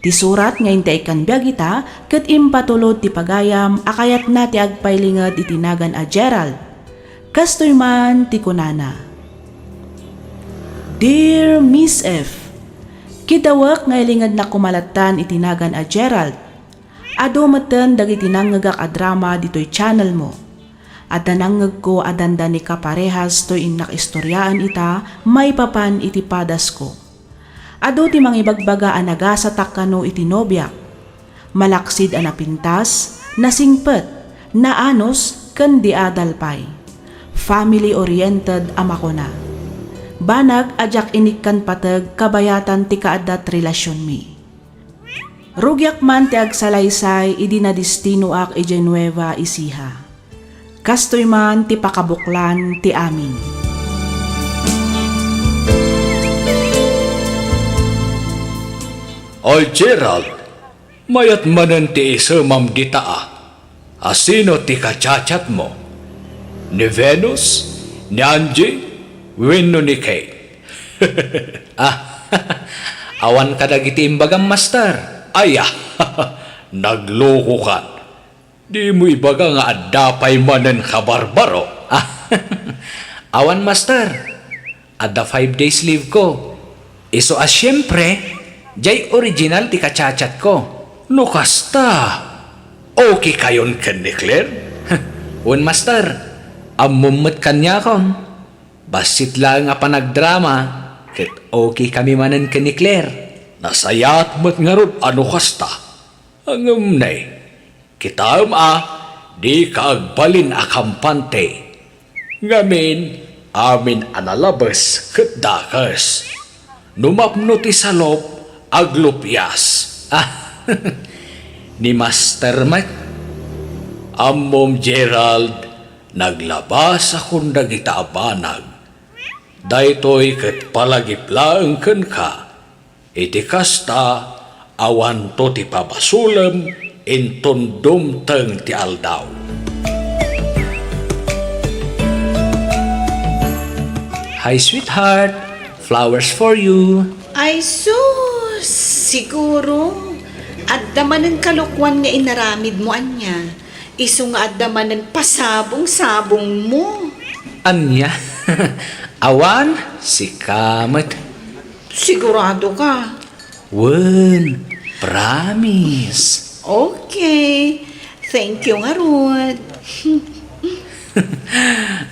Ti surat nga intay ikkan biag ita ket impatulod ti pagayam a kayatna ti agpailinged iti nagan a Gerald. Kastoy man ti kunana, Dear Miss F, kidawek nga ilingednak koma lattan iti nagan a Gerald. Adu metten dagiti nangngegak a drama ditoy channel mo. Adda nangngegko a dandani kaparehas toy innak istoriaen ita maipapan iti padasko. Adu ti mangibagbaga a nagasatak kano iti nobiak. Malaksid a napintas, nasingpet, naanus, ken di adal pay. Family-oriented a makuna. Banag a diak inikkan pateg kabayatan ti kaaddat relasionmi. Rugiak man ti agsalaysay idi nadistinoak idiay Nueva Ecija. Kastoy man ti pakabuklan ti amin. Oy, Gerald, mayat manen ti isemam dita a. A sino ti kachatchatmo? Ni Venus? Ni Angie? Wenno ni Kate? Ah, awan kadagiti imbagam, Master. Aya, naglokokan. Dimo ibaga nga adda pay manen kabarbaro. Ah, awan, Master. Adda five days leave ko. Isu a siempre, jay original ti kachatchatko. No kasta, okay kayon ken ni Claire? Wen, Master, ammom met kaniakon. Bassit laeng a panagdrama, ket okay kami manen ken ni Claire. Nasayaat met ngarud a no kasta. Ngem ne, kitaem a, dika agbalin a kampante. Ngamin, amin a nalabes ket dakes. No mapno ti salop, aglupias. Ah, ni Master met. Ammom, Gerald, naglabasakon dagita a banag. Daytoy ket palagip laeng kenka. Iti kasta, awanto ti pabasolem inton dumteng ti aldaw. Hi, sweetheart. Flowers for you. Ay sus, siguro adda manen kalokuan nga inaramidmo ania. Isu nga adda manen pasabong-sabongmo. Ania? Awan, sika met. Sigurado ka? Wen, promise. Okay. Thank you ngarud.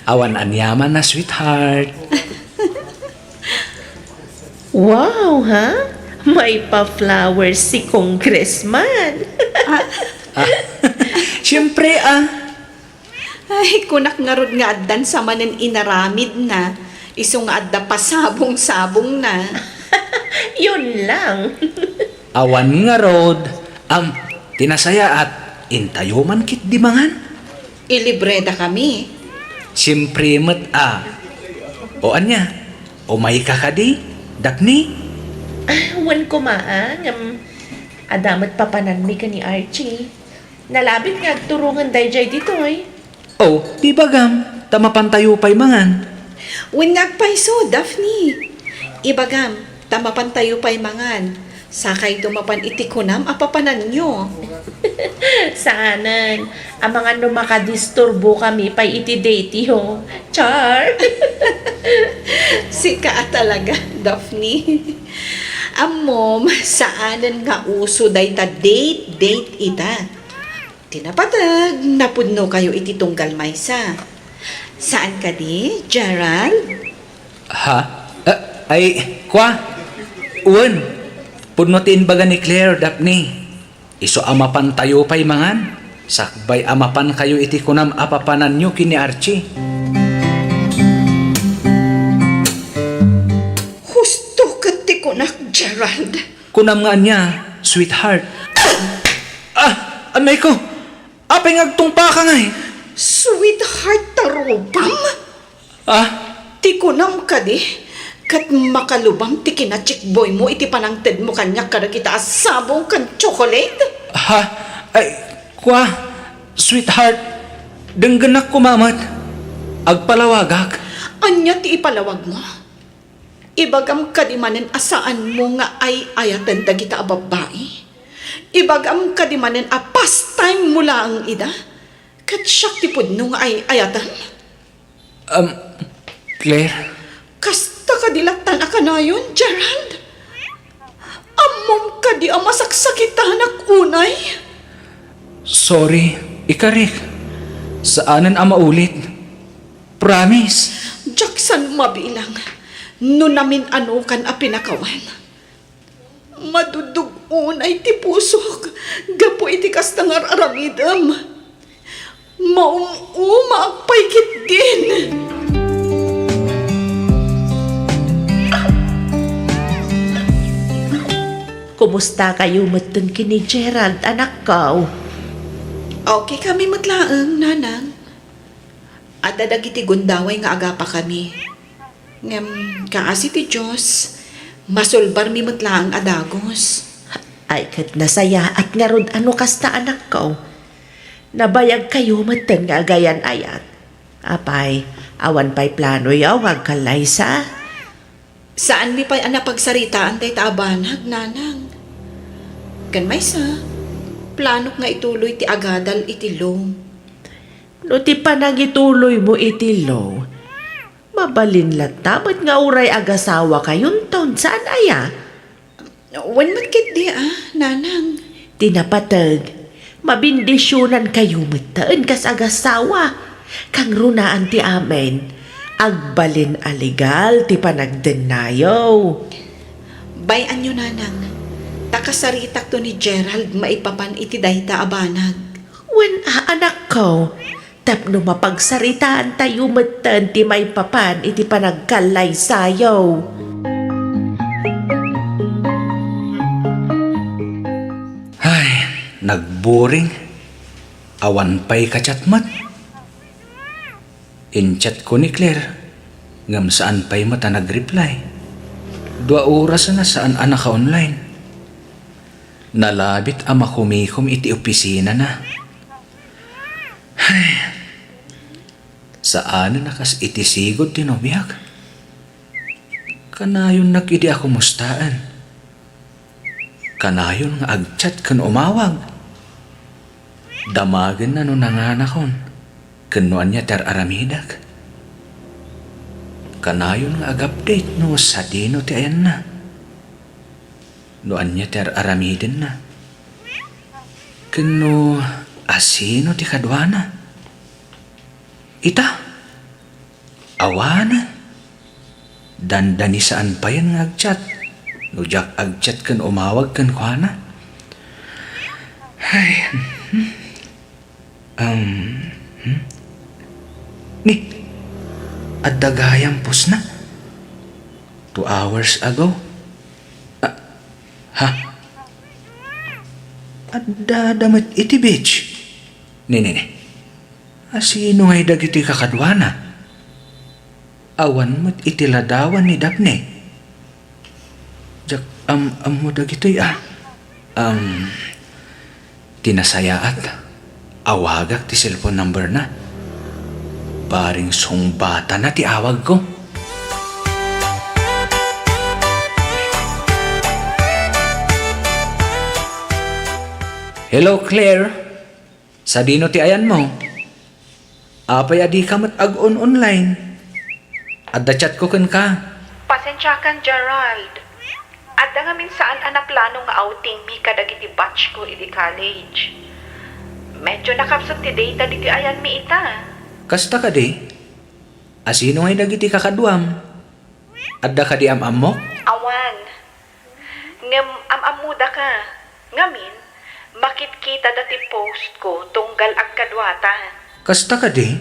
Awan aniaman a, sweetheart. Wow, ha? May pa-flowers si Congressman. Ah, siyempre, ah. Ay, kunak ngarud nga addan sa manen inaramidna, isu nga adda pasabong-sabongna. Yun lang. Awan ngarud, am, ti nasayaat, intayo man ketdi mangan? Ilibreda kami. Siyempre met a. O ania, umayka kadi, Daphne? Ah, wen koma a, ngem adda met papananmi ken ni Archie. Nalabit nga agturongen daydiay ditoy. O, ti ibagam, ta mapantayo pay mangan. Wen nga agpayso, Daphne. Ibagam, ta mapantayo pay mangan. Sakayto mapan iti kunam a papananyo. Saanen, amangan no makadisturbo kami pay iti dateyo. Char! Sika a talaga, Daphne. Ammom, saanen nga uso dayta date-date ita. Ti napateg, napudnokayo iti tunggal maysa. Saan kadi, Gerald? Ha? Ah, ay, kua? Wen, pudno ti imbaga ni Claire, Daphne. Isu a mapantayo pay mangan, sakbay a mapankayo iti kunam a papananyo ken ni Archie. Husto ket ti kunak, Gerald. Kunam nga ania, sweetheart? Ah! Anay ko! Apay nga agtungpaka ngay? Sweetheart ta rupam? Ah? Ti kunam kadi, ket makalubam ti kinachickboymo iti panangtedmo kaniak kadagita a sabong ken chocolate? Ha? Ay, kua, sweetheart, denggenak koma met. Agpalawagak. Ania ti ipalawagmo? Ibagam kadi manen a saanmo nga ay-ayaten dagita a babbai? Ibagam kadi manen a pastime mo laeng ida? Ket siak ti pudno nga ay-ayatem? Um, Claire? Kasta kadi lattan a kanayon, Gerald? Ammom kadi a masaksakitanak unay? Sorry, ikarik. Saanen a maulit. Promise. Diak san mabilang no namin-anokan a pinakawan. Madudug unay ti pusok gapu iti kasta nga ar-aramidem. Maum-umaak pay ketdin. Kumustakayo metten ken ni Gerald, anakko? Okay kami met laeng, nanang. Adda dagiti gundaway nga agapakami. Ngem kaasi ti Dios, masulbarmi met laeng a dagus. Ay, ket nasayaat ngarud a no kasta, anakko. Nabayagkayo metten nga agayan-ayat. Apay, awan pay planoyo nga agkallaysa? Saanmi pay a napagsaritaan dayta a banag, nanang. Ken maysa, planok nga ituloy ti agadal iti law. No ti panangituloymo iti law, mabalin latta met nga uray agasawakayonton, saan aya? Wen met ketdi a, nanang. Ti napateg, mabindisionankayo metten kas agasawa. Kangrunaan ti amin, agbalin a legal ti panagdennayo. Bay-anyo, nanang, ta kasaritakto ni Gerald maipapan iti dayta a banag. Wen a, anakko, tapno mapagsaritaantayo metten ti maipapan iti panagkallaysayo. Ay, nagboring. Awan pay ka-chat met. In-chatko ni Claire, ngem saan pay met a nag-reply. Dua oras a saan a naka-online. Nalabit a makumikom iti opisinana. Ay, saanen a kas iti sigud ti nobiak. Kanayonnak idi a kumustaen. Kanayon nga ag-chat ken umawag. Damagenna no nanganakon ken no ania ti ar-aramidek. Kanayon nga ag-update no sadino ti ayanna, no ania ti ar-aramidenna, ken no asino ti kaduana. Ita, awanen. Dandani saan payen nga ag-chat. No diak ag-chat ken umawag kenkuana. Ay, hmm. Um, hmm? Ni, adda gayam pusna? Two hours ago? Ah, ha? Adda da met iti beach? Ni, ni, ni. Asino ngay dagiti kakaduana? Awan met iti ladawan ni Daphne. Diak am-ammo dagitoy a. Am, ti nasayaat, awagak ti cellphone number na. Bareng sungbatana ti awagko. Hello, Claire. Sadino ti ayanmo? Apay a dika met ag-on-online? Adda chatko kenka. Pasensiakan, Gerald. Adda ngamin saan a naplano nga outingmi kadagiti batchko idi college. Medyo nakapsut ti data ditoy ayanmi ita. Kasta kadi? Asino ngay dagiti kakaduam? Adda kadi am-ammok? Awan. Ngem am-ammodaka. Ngamin, makitkitada ti postko tunggal agkaduata. Kasta kadi,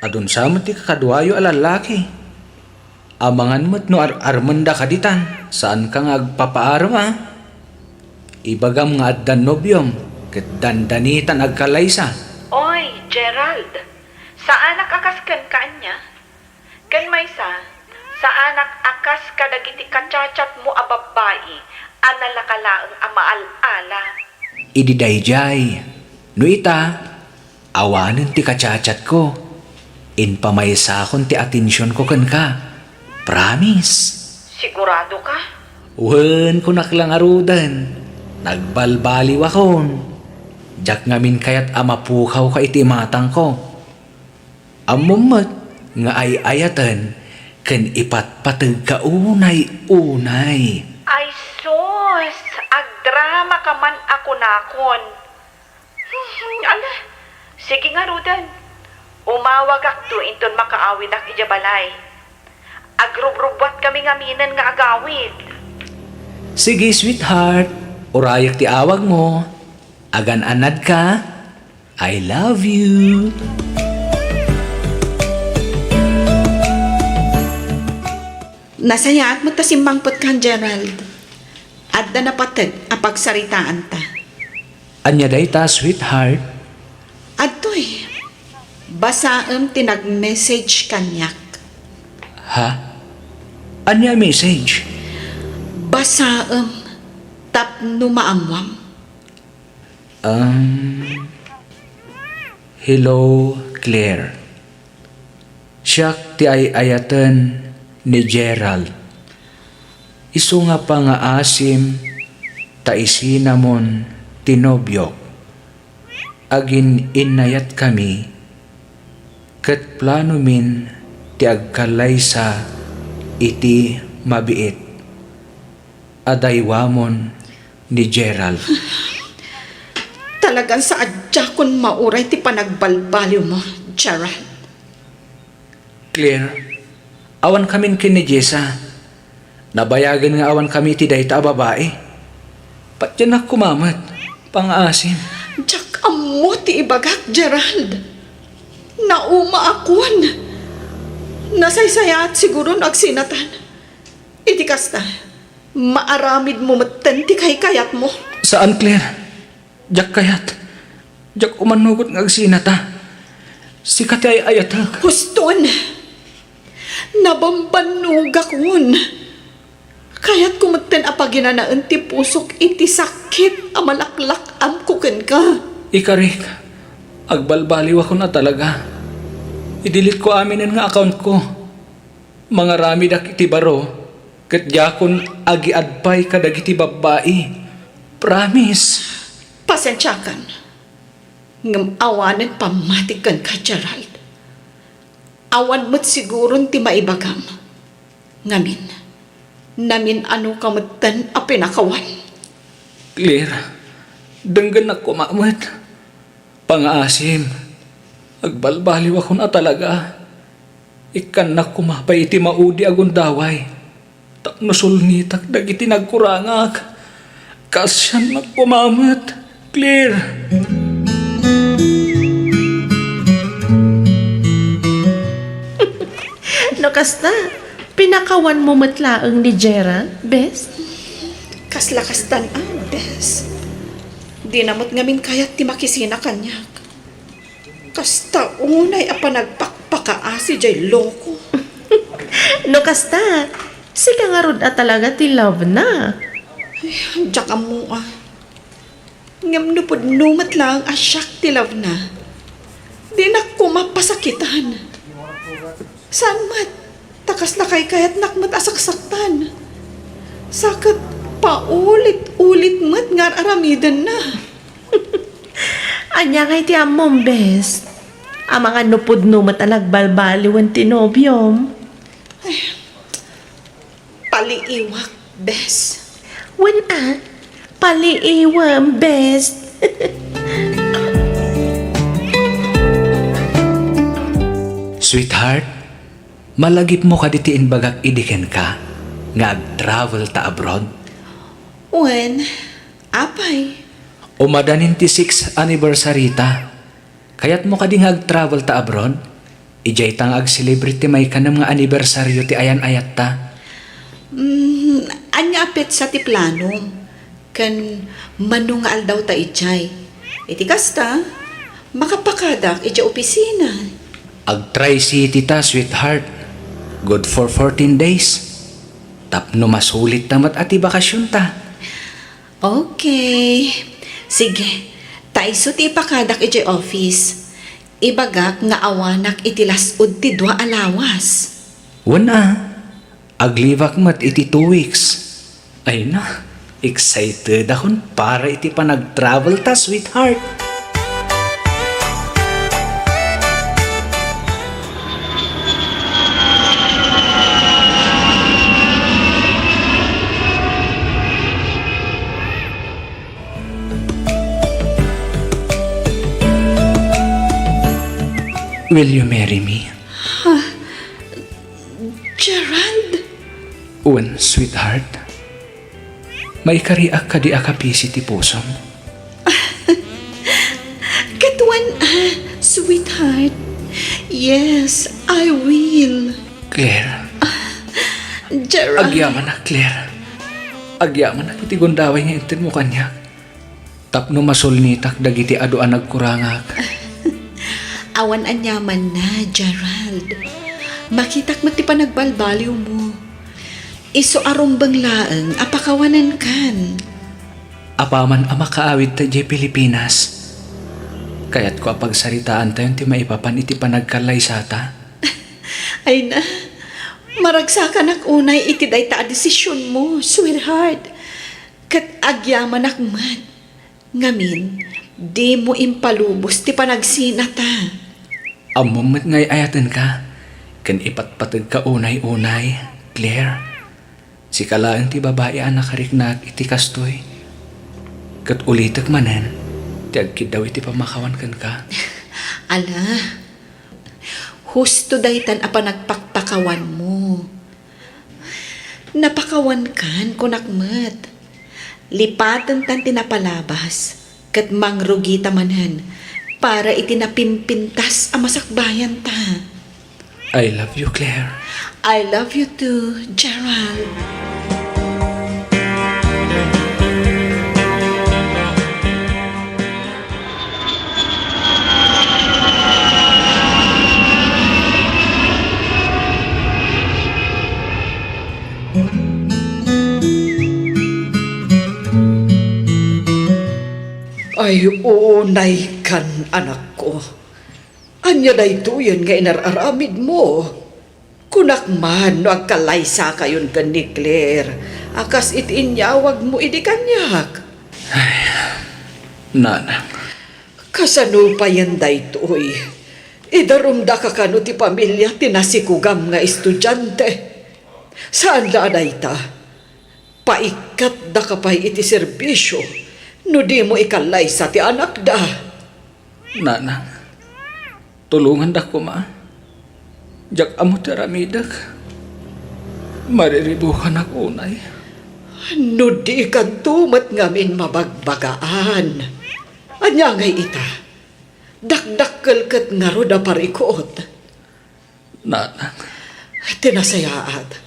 adun sa met ti kakaduayo a lallaki. Amangan met no ar-armenda kaditan, saanka nga agpapaarem a. Ibagam nga addan nobiom, ket dandanitan agkallaysa. Oy, Gerald, saanak a kas kenka ania? Ken maysa, saanak a kas kadagiti kachatchatmo a babbai a nalaka laeng a maal-ala. Idi daydiay, no ita, awanen ti kachatchatko. Impamaysakon ti atensionko kenka. Promise. Siguradoka? Wen, kunak la ngaruden. Nagbalbaliwakon. Diak ngamin kayat a mapukawka iti imatangko. Ammom met nga ay-ayaten ken ipatpategka unay-unay. Ay sus, agdramaka man a kunakon. Hmm, ala, sige ngaruden. Umawagakto inton makaawidak idiay balay. Agrubrubuatkami ngaminen nga agawid. Sige, sweetheart. Urayek ti awagmo. Agan-anadka. I love you. Nasayaat met ta simmangpetkan, Gerald. Adda napateg a pagsaritaanta. Ania dayta, sweetheart? Adtoy, basaem ti nag-message kaniak. Ha? Ania a message? Basaem tapno maammuam. Um, hello, Claire. Siak ti ay-ayaten ni Gerald. Isu nga pangaasim ta isinamon ti nobiok. Agin-innayatkami ket planomin ti agkallaysa iti mabiit a daywamon ni Gerald. Talagan saadiakon mauray ti panagbalbaliwmo, Gerald. Claire, awankamin ken ni Jessa. Nabayagen nga awankami iti dayta a babai. Patiennak koma met, pangaasim. Diak ammo ti ibagak, Gerald. Naumaakon. Nasaysayaat siguro no agsinatan. Iti kasta, maaramidmo metten ti kaykayatmo. Saan, Claire. Diak kayat. Diak umanugot nga agsinata. Sika ti ay-ayatek. Huston! Nabambannogakon. Kayatko metten a paginanaen ti pusok iti sakit a malaklak-amko kenka. Ikarik, agbalbaliwakon a talaga. I-delete ko aminen nga account ko. Mangaramedak iti baro, ket diakon agiad pay kadagiti babbai. Promise. Pasensiakan. Ngem awanen pammatik kenka, Gerald. Awan met siguron ti maibagam. Ngamin, namin-anoka metten a pinakawan. Claire, denggennak koma met. Pangaasim, agbalbaliwakon a talaga. Ikkannak koma pay iti maudi a gundaway tapno sulnitak dagiti nagkurangak. Kaasiannak koma met, Claire. No kasta, pinakawanmo met laeng ni Gerald, bes? Kasla kastan a, bes. Dina met ngamin kayat ti makisina kaniak. Kasta unay a panagpakpakaasi jay loko. No kasta, sika ngarud a talaga ti love na. Ay, diak ammo a. Ngem no pudno met laeng a siak ti love na, dinak koma pasakitan. Saan met, ta kasla kaykayatnak met a saksaktan. Sa ket paulit-ulit met nga ar-aramidenna. Ania ngay ti ammom, bes? Amangan no pudno met a nagbalbaliwen ti nobiom. Ay, paliiwak, bes. Wen a, paliiwem, bes. Sweetheart, malagipmo kadi ti imbagak idi kenka nga ag-travel ta abroad? Wen, apay? Umadanin ti sixth anniversary ta. Kayatmo kadi nga ag-travel ta abroad? Idiay ta nga ag-celebrate ti maikanem nga anibersaryo ti ayan-ayatta. Mm, ania a petsa ti planom? Ken mano nga aldaw ta idiay? Iti kasta, makapakadak idiay opisina. Ag-Tri-City ta, sweetheart. Good for fourteen days. Tapno masulit ta met a ti bakasionta. Okay. Sige, ta isu ti ipakadak idiay office. Ibagak nga awanak iti las-ud ti dua a lawas. Wen a, ag-leave-ak met iti two weeks. Ay na, excited akon para iti panag-travel ta, sweetheart. Will you marry me? Ha? Gerald? Wen, sweetheart. Maikariak kadi a kapisi ti pusom? Ket wen a, sweetheart. Yes, I will. Claire. Gerald. Agyamanak, Claire. Agyamanak iti gundaway nga intedmo kaniak. Tapno masulnitak dagiti adu a nagkurangak. Awan aniamanna, Gerald. Makitak met ti panagbalbaliwmo. Isu a rumbeng laeng a pakawanenkan. Apaman a makaawidta idiay Pilipinas, kayatko a pagsaritaantayon ti maipapan iti panagkallaysata. Ay na, maragsakanak unay iti dayta a desisionmo, sweetheart. Ket agyamanak met. Ngamin, dimo impalubos ti panagsinata. Ammom met nga ay-ayatenka, ken ipatpategka unay-unay, Claire. Sika laeng ti babai a nakariknaak iti kastoy. Ket ulitek manen ti agkiddaw iti pammakawan kenka. Ala, husto daytan a panagpakpakawanmo. Napakawankan, kunak met. Lipatentan ti napalabas, ket mangrugita manen, Para iti napimpintas a masakbayanta. I love you, Claire. I love you too, Gerald. Ay, unaykan, anakko. Ania daytoyen nga inar-aramidmo? Kunak man no agkalaysakayon ken ni Claire a kas iti inyawagmo idi kaniak. Ay, nanang. Kasano payen daytoy? Idarumdaka kano ti pamilia ti nasikugam nga estudiante? Saan la a dayta? Paikkatdaka pay iti serbisio no dimo ikallaysa ti anakda. Nanang, tulongandak koma. Diak ammo ti aramidek. Mariribukanak unay. No dikanto met ngamin mabagbagaan, ania ngay ita? Dakdakkel ket ngarud a parikut. Nanang. Ti nasayaat,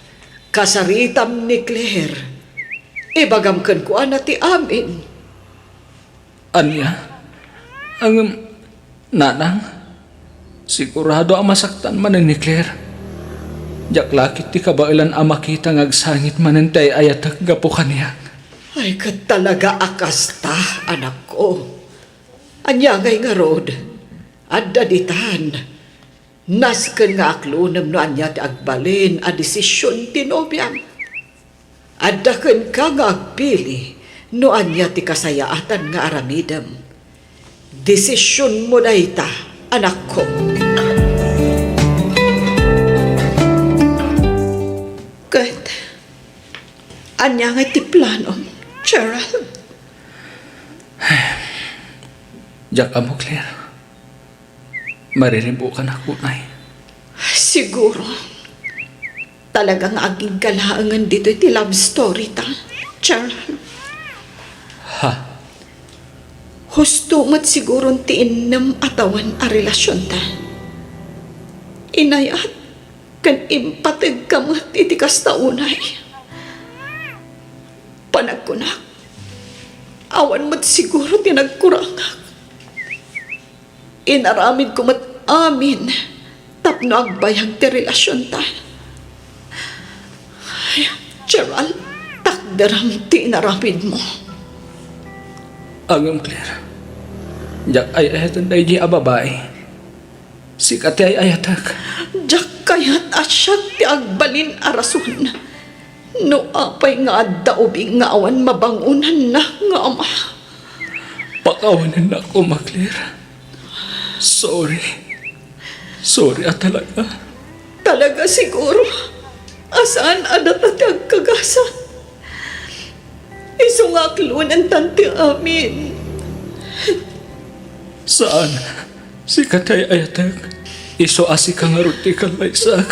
kasaritam ni Claire. Ibagam kenkuana ti amin. Ania? Ngem, nanang, sigurado a masaktan manen ni Claire. Diak la ket ti kabaelan a makita nga agsangit manen ti ay-ayatek gapu kaniak. Ay, ket talaga a kasta, anakko. Ania ngay ngarud? Adda ditan. Nasken nga aklonem no ania ti agbalin a desision ti nobiam. Adda kenka nga agpili no ania ti kasayaatan nga aramidem. Desisionmo dayta, anakko. Ket, ania ngay ti planom, Gerald? Diak ammo, Claire. Mariribukanak unay. Siguro, talaga nga agingga laengen ditoy ti love story ta, Gerald. Ha? Husto met siguron ti innem a tawen a relasionta. Inayat ken impategka met iti kasta unay. Panagkunak, awan met siguro ti nagkurangak. Inaramidko met amin tapno agbayag ti relasionta. Ay, Gerald, takderam ti inaramidmo. Ngem, Claire, diak ay-ayaten daydi a babai. Sika ti ay-ayatek. Diak kayat a siak ti agbalin a rason. No apay nga adda ubing nga awan mabangonanna nga ama. Pakawanennak koma, Claire. Sorry. Sorry a talaga. Talaga siguro a saan a data ti agkagasat. Isu nga aklonentan ti amin. Saan. Sika ti ay-ayatek. Isu a sika ngarud ti kallaysak.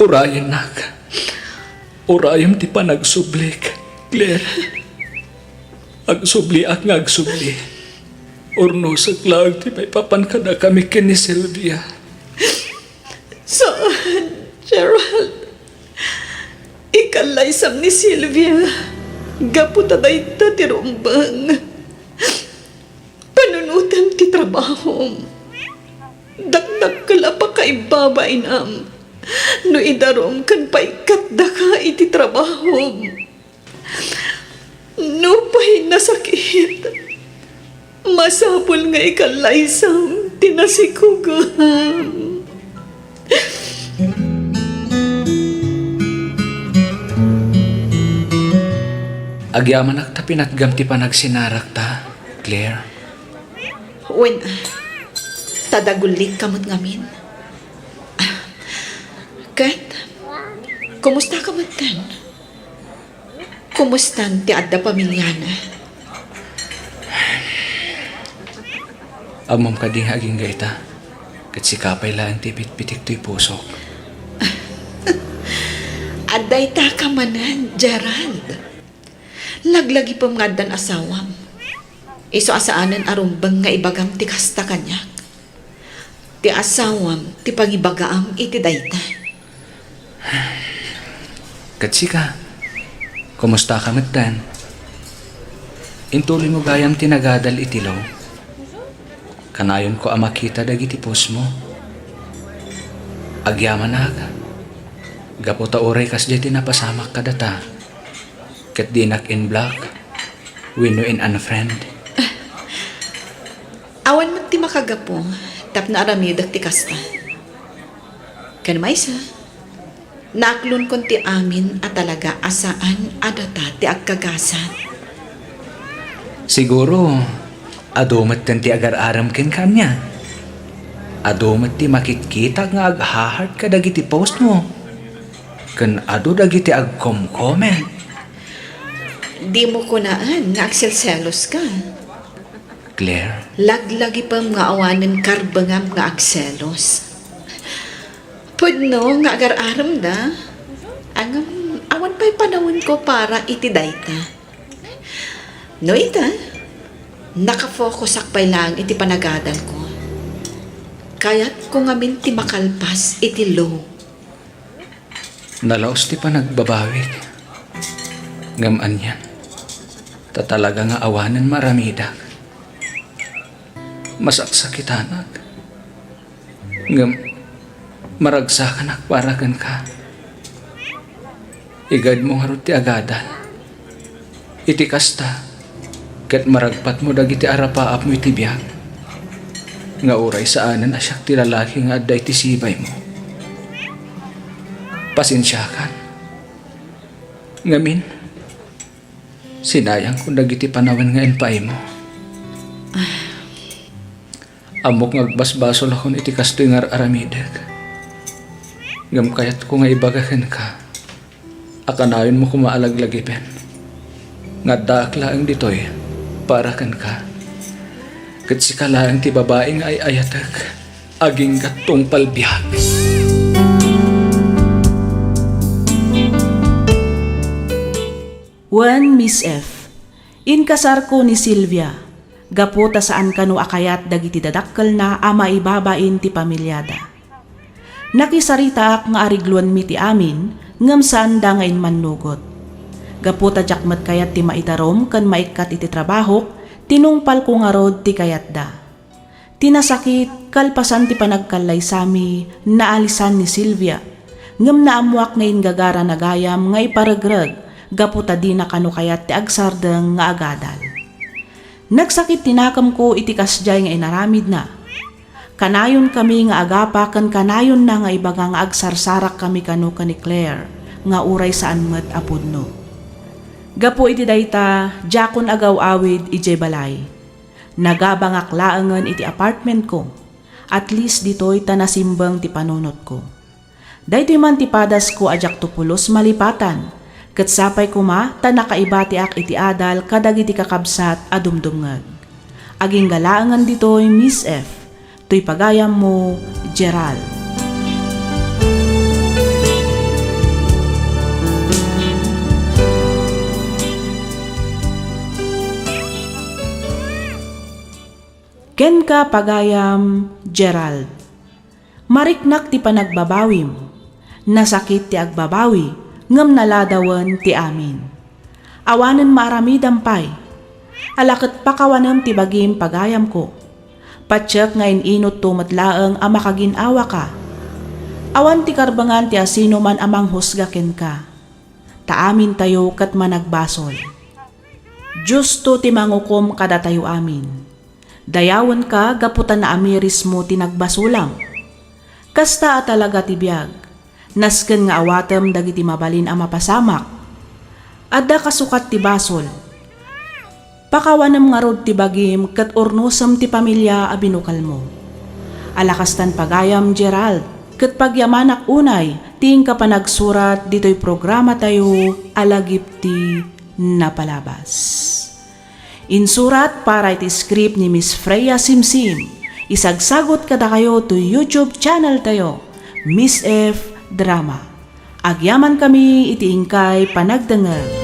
Urayennak. Urayem ti panagsublik, Claire. Agsubliak nga agsubli. Urnosek laeng ti maipapan kadakami ken ni Sylvia. Saan, Gerald. Ikallaysam ni Sylvia gapu ta dayta ti rumbeng. Panunotem ti trabahom. Dakdakkel a pakaibabainam no idarum ken paikkatdaka iti trabahom. Nupay nasakit, masapul nga ikallaysam ti nasikugam. Agyamanak ta pinatgam ti panagsinarakta, Claire. Wen, ta dagullikka met ngamin. Ket, kumustaka metten? Kumustan ti adda pamiliana? Ammom kadi nga agingga ita, ket sika pay laeng ti bitbitik toy pusok. Adda itaka manen, Gerald. Laglagipem nga addan asawam. Isu a saanen a rumbeng nga ibagam ti kasta kaniak. Ti asawam ti pangibagaam iti dayta. Ket sika, kumustaka metten? Intuloymo gayam ti nagadal iti law. Kanayonko a makita dagiti postmo. Agyamanak, gapu ta uray kasdiay ti napasamak kadata, ket dinak in-block wenno in-unfriend. Awan met ti makagapu tapno aramidek ti kasta. Ken maysa, naaklonkon ti amin a talaga a saan a data ti agkagasat. Siguro, adu metten ti agar-arem kenka ania. Adu met ti makitkitak nga agha-heart kadagiti postmo. Ken adu dagiti agkom-comment. Dimo kunaen nga agselselos ka. Claire? Laglagipem nga awanen karbengam nga agselos. Pudno nga agar-aremda. Ngem awan pay panawenko para iti dayta. No ita, nakafokusak pay laeng iti panagadalko. Kayatko ngamin ti makalpas iti law. Nalaus ti panagbabawik. Ngem anian, ta talaga nga awanen maaramidak. Masaksakitanak. Ngem maragsakanak para kenka. Igayadmo ngarud ti agadal. Iti kasta, ket maragpatmo dagiti arapaapmo iti biag, nga uray saanen a siak ti lalaki nga adda iti sibaymo. Pasensiakan. Ngamin, sinayangko dagiti panawen nga impaaymo. Ammok nga agbasbasolakon iti kastoy nga ar-aramidek. Ngem kayatko nga ibaga kenka a kanayonmo koma a laglagipen nga addaak laeng ditoy para kenka. Ket sika laeng ti babai nga ay-ayatek agingga tungpal biag. Wen Miss F. Inkasarko ni Silvia, gapu ta saan kano a kayat dagiti dadakkelna a maibabain ti pamiliada. Nakisaritaak nga arigluenmi ti amin, ngem saanda nga immannugot. Gapu ta diak met kayat ti maidarum ken maikkat iti trabahok, tinungpalko ngarud ti kayatda. Ti nasakit, kalpasan ti panagkallaysami, naalisan ni Silvia, ngem naammoak nga inggagarana gayam nga iparegreg gapu ta dina kano kayat ti agsardeng nga agadal. Nagsakit ti nakemko iti kasdiay nga inaramidna. Kanayonkami nga agapa ken kanayonna nga ibaga nga agsarsarakkami kano ken ni Claire nga uray saan met a pudno. Gapu iti dayta, diakon agaw-awid idiay balay. Nagabangak laengen iti apartmentko. At least ditoy ta nasimbeng ti panunotko. Daytoy man ti padasko a diakto pulos malipatan, ket sapay koma ta nakaibatiak iti adal kadagiti kakabsat a dumdumngeg. Agingga laengen ditoy, Miss F. Toy pagayammo, Gerald. Kenka, pagayam Gerald. Mariknak ti panagbabawim. Nasakit ti agbabawi, ngem naladawen ti amin. Awanen maaramidam pay. Ala ket pakawanem ti bagim, pagayamko. Patiek nga in-inutto met laeng a makagin-awaka. Awan ti karbengan ti asinoman a manghusga kenka. Ta amintayo ket managbasol. Diosto ti mangukom kadatayo amin. Dayawenka gapu ta naamirismo ti nagbasolam. Kasta a talaga ti biag. Nasken nga awatem dagiti mabalin a mapasamak. Adda kasukat ti basol. Pakawanem ngarud ti bagim ket urnosem ti pamilia a binukelmo. Ala kastan pagayam, Gerald, ket pagyamanak unay ti inka panagsurat ditoy programatayo a Lagip ti Napalabas. Insurat para iti script ni Miss Freya Simsim. Isagsagut kadakayo toy YouTube channel tayo, Miss F Drama. Agyamankami iti inkay panagdengngeg.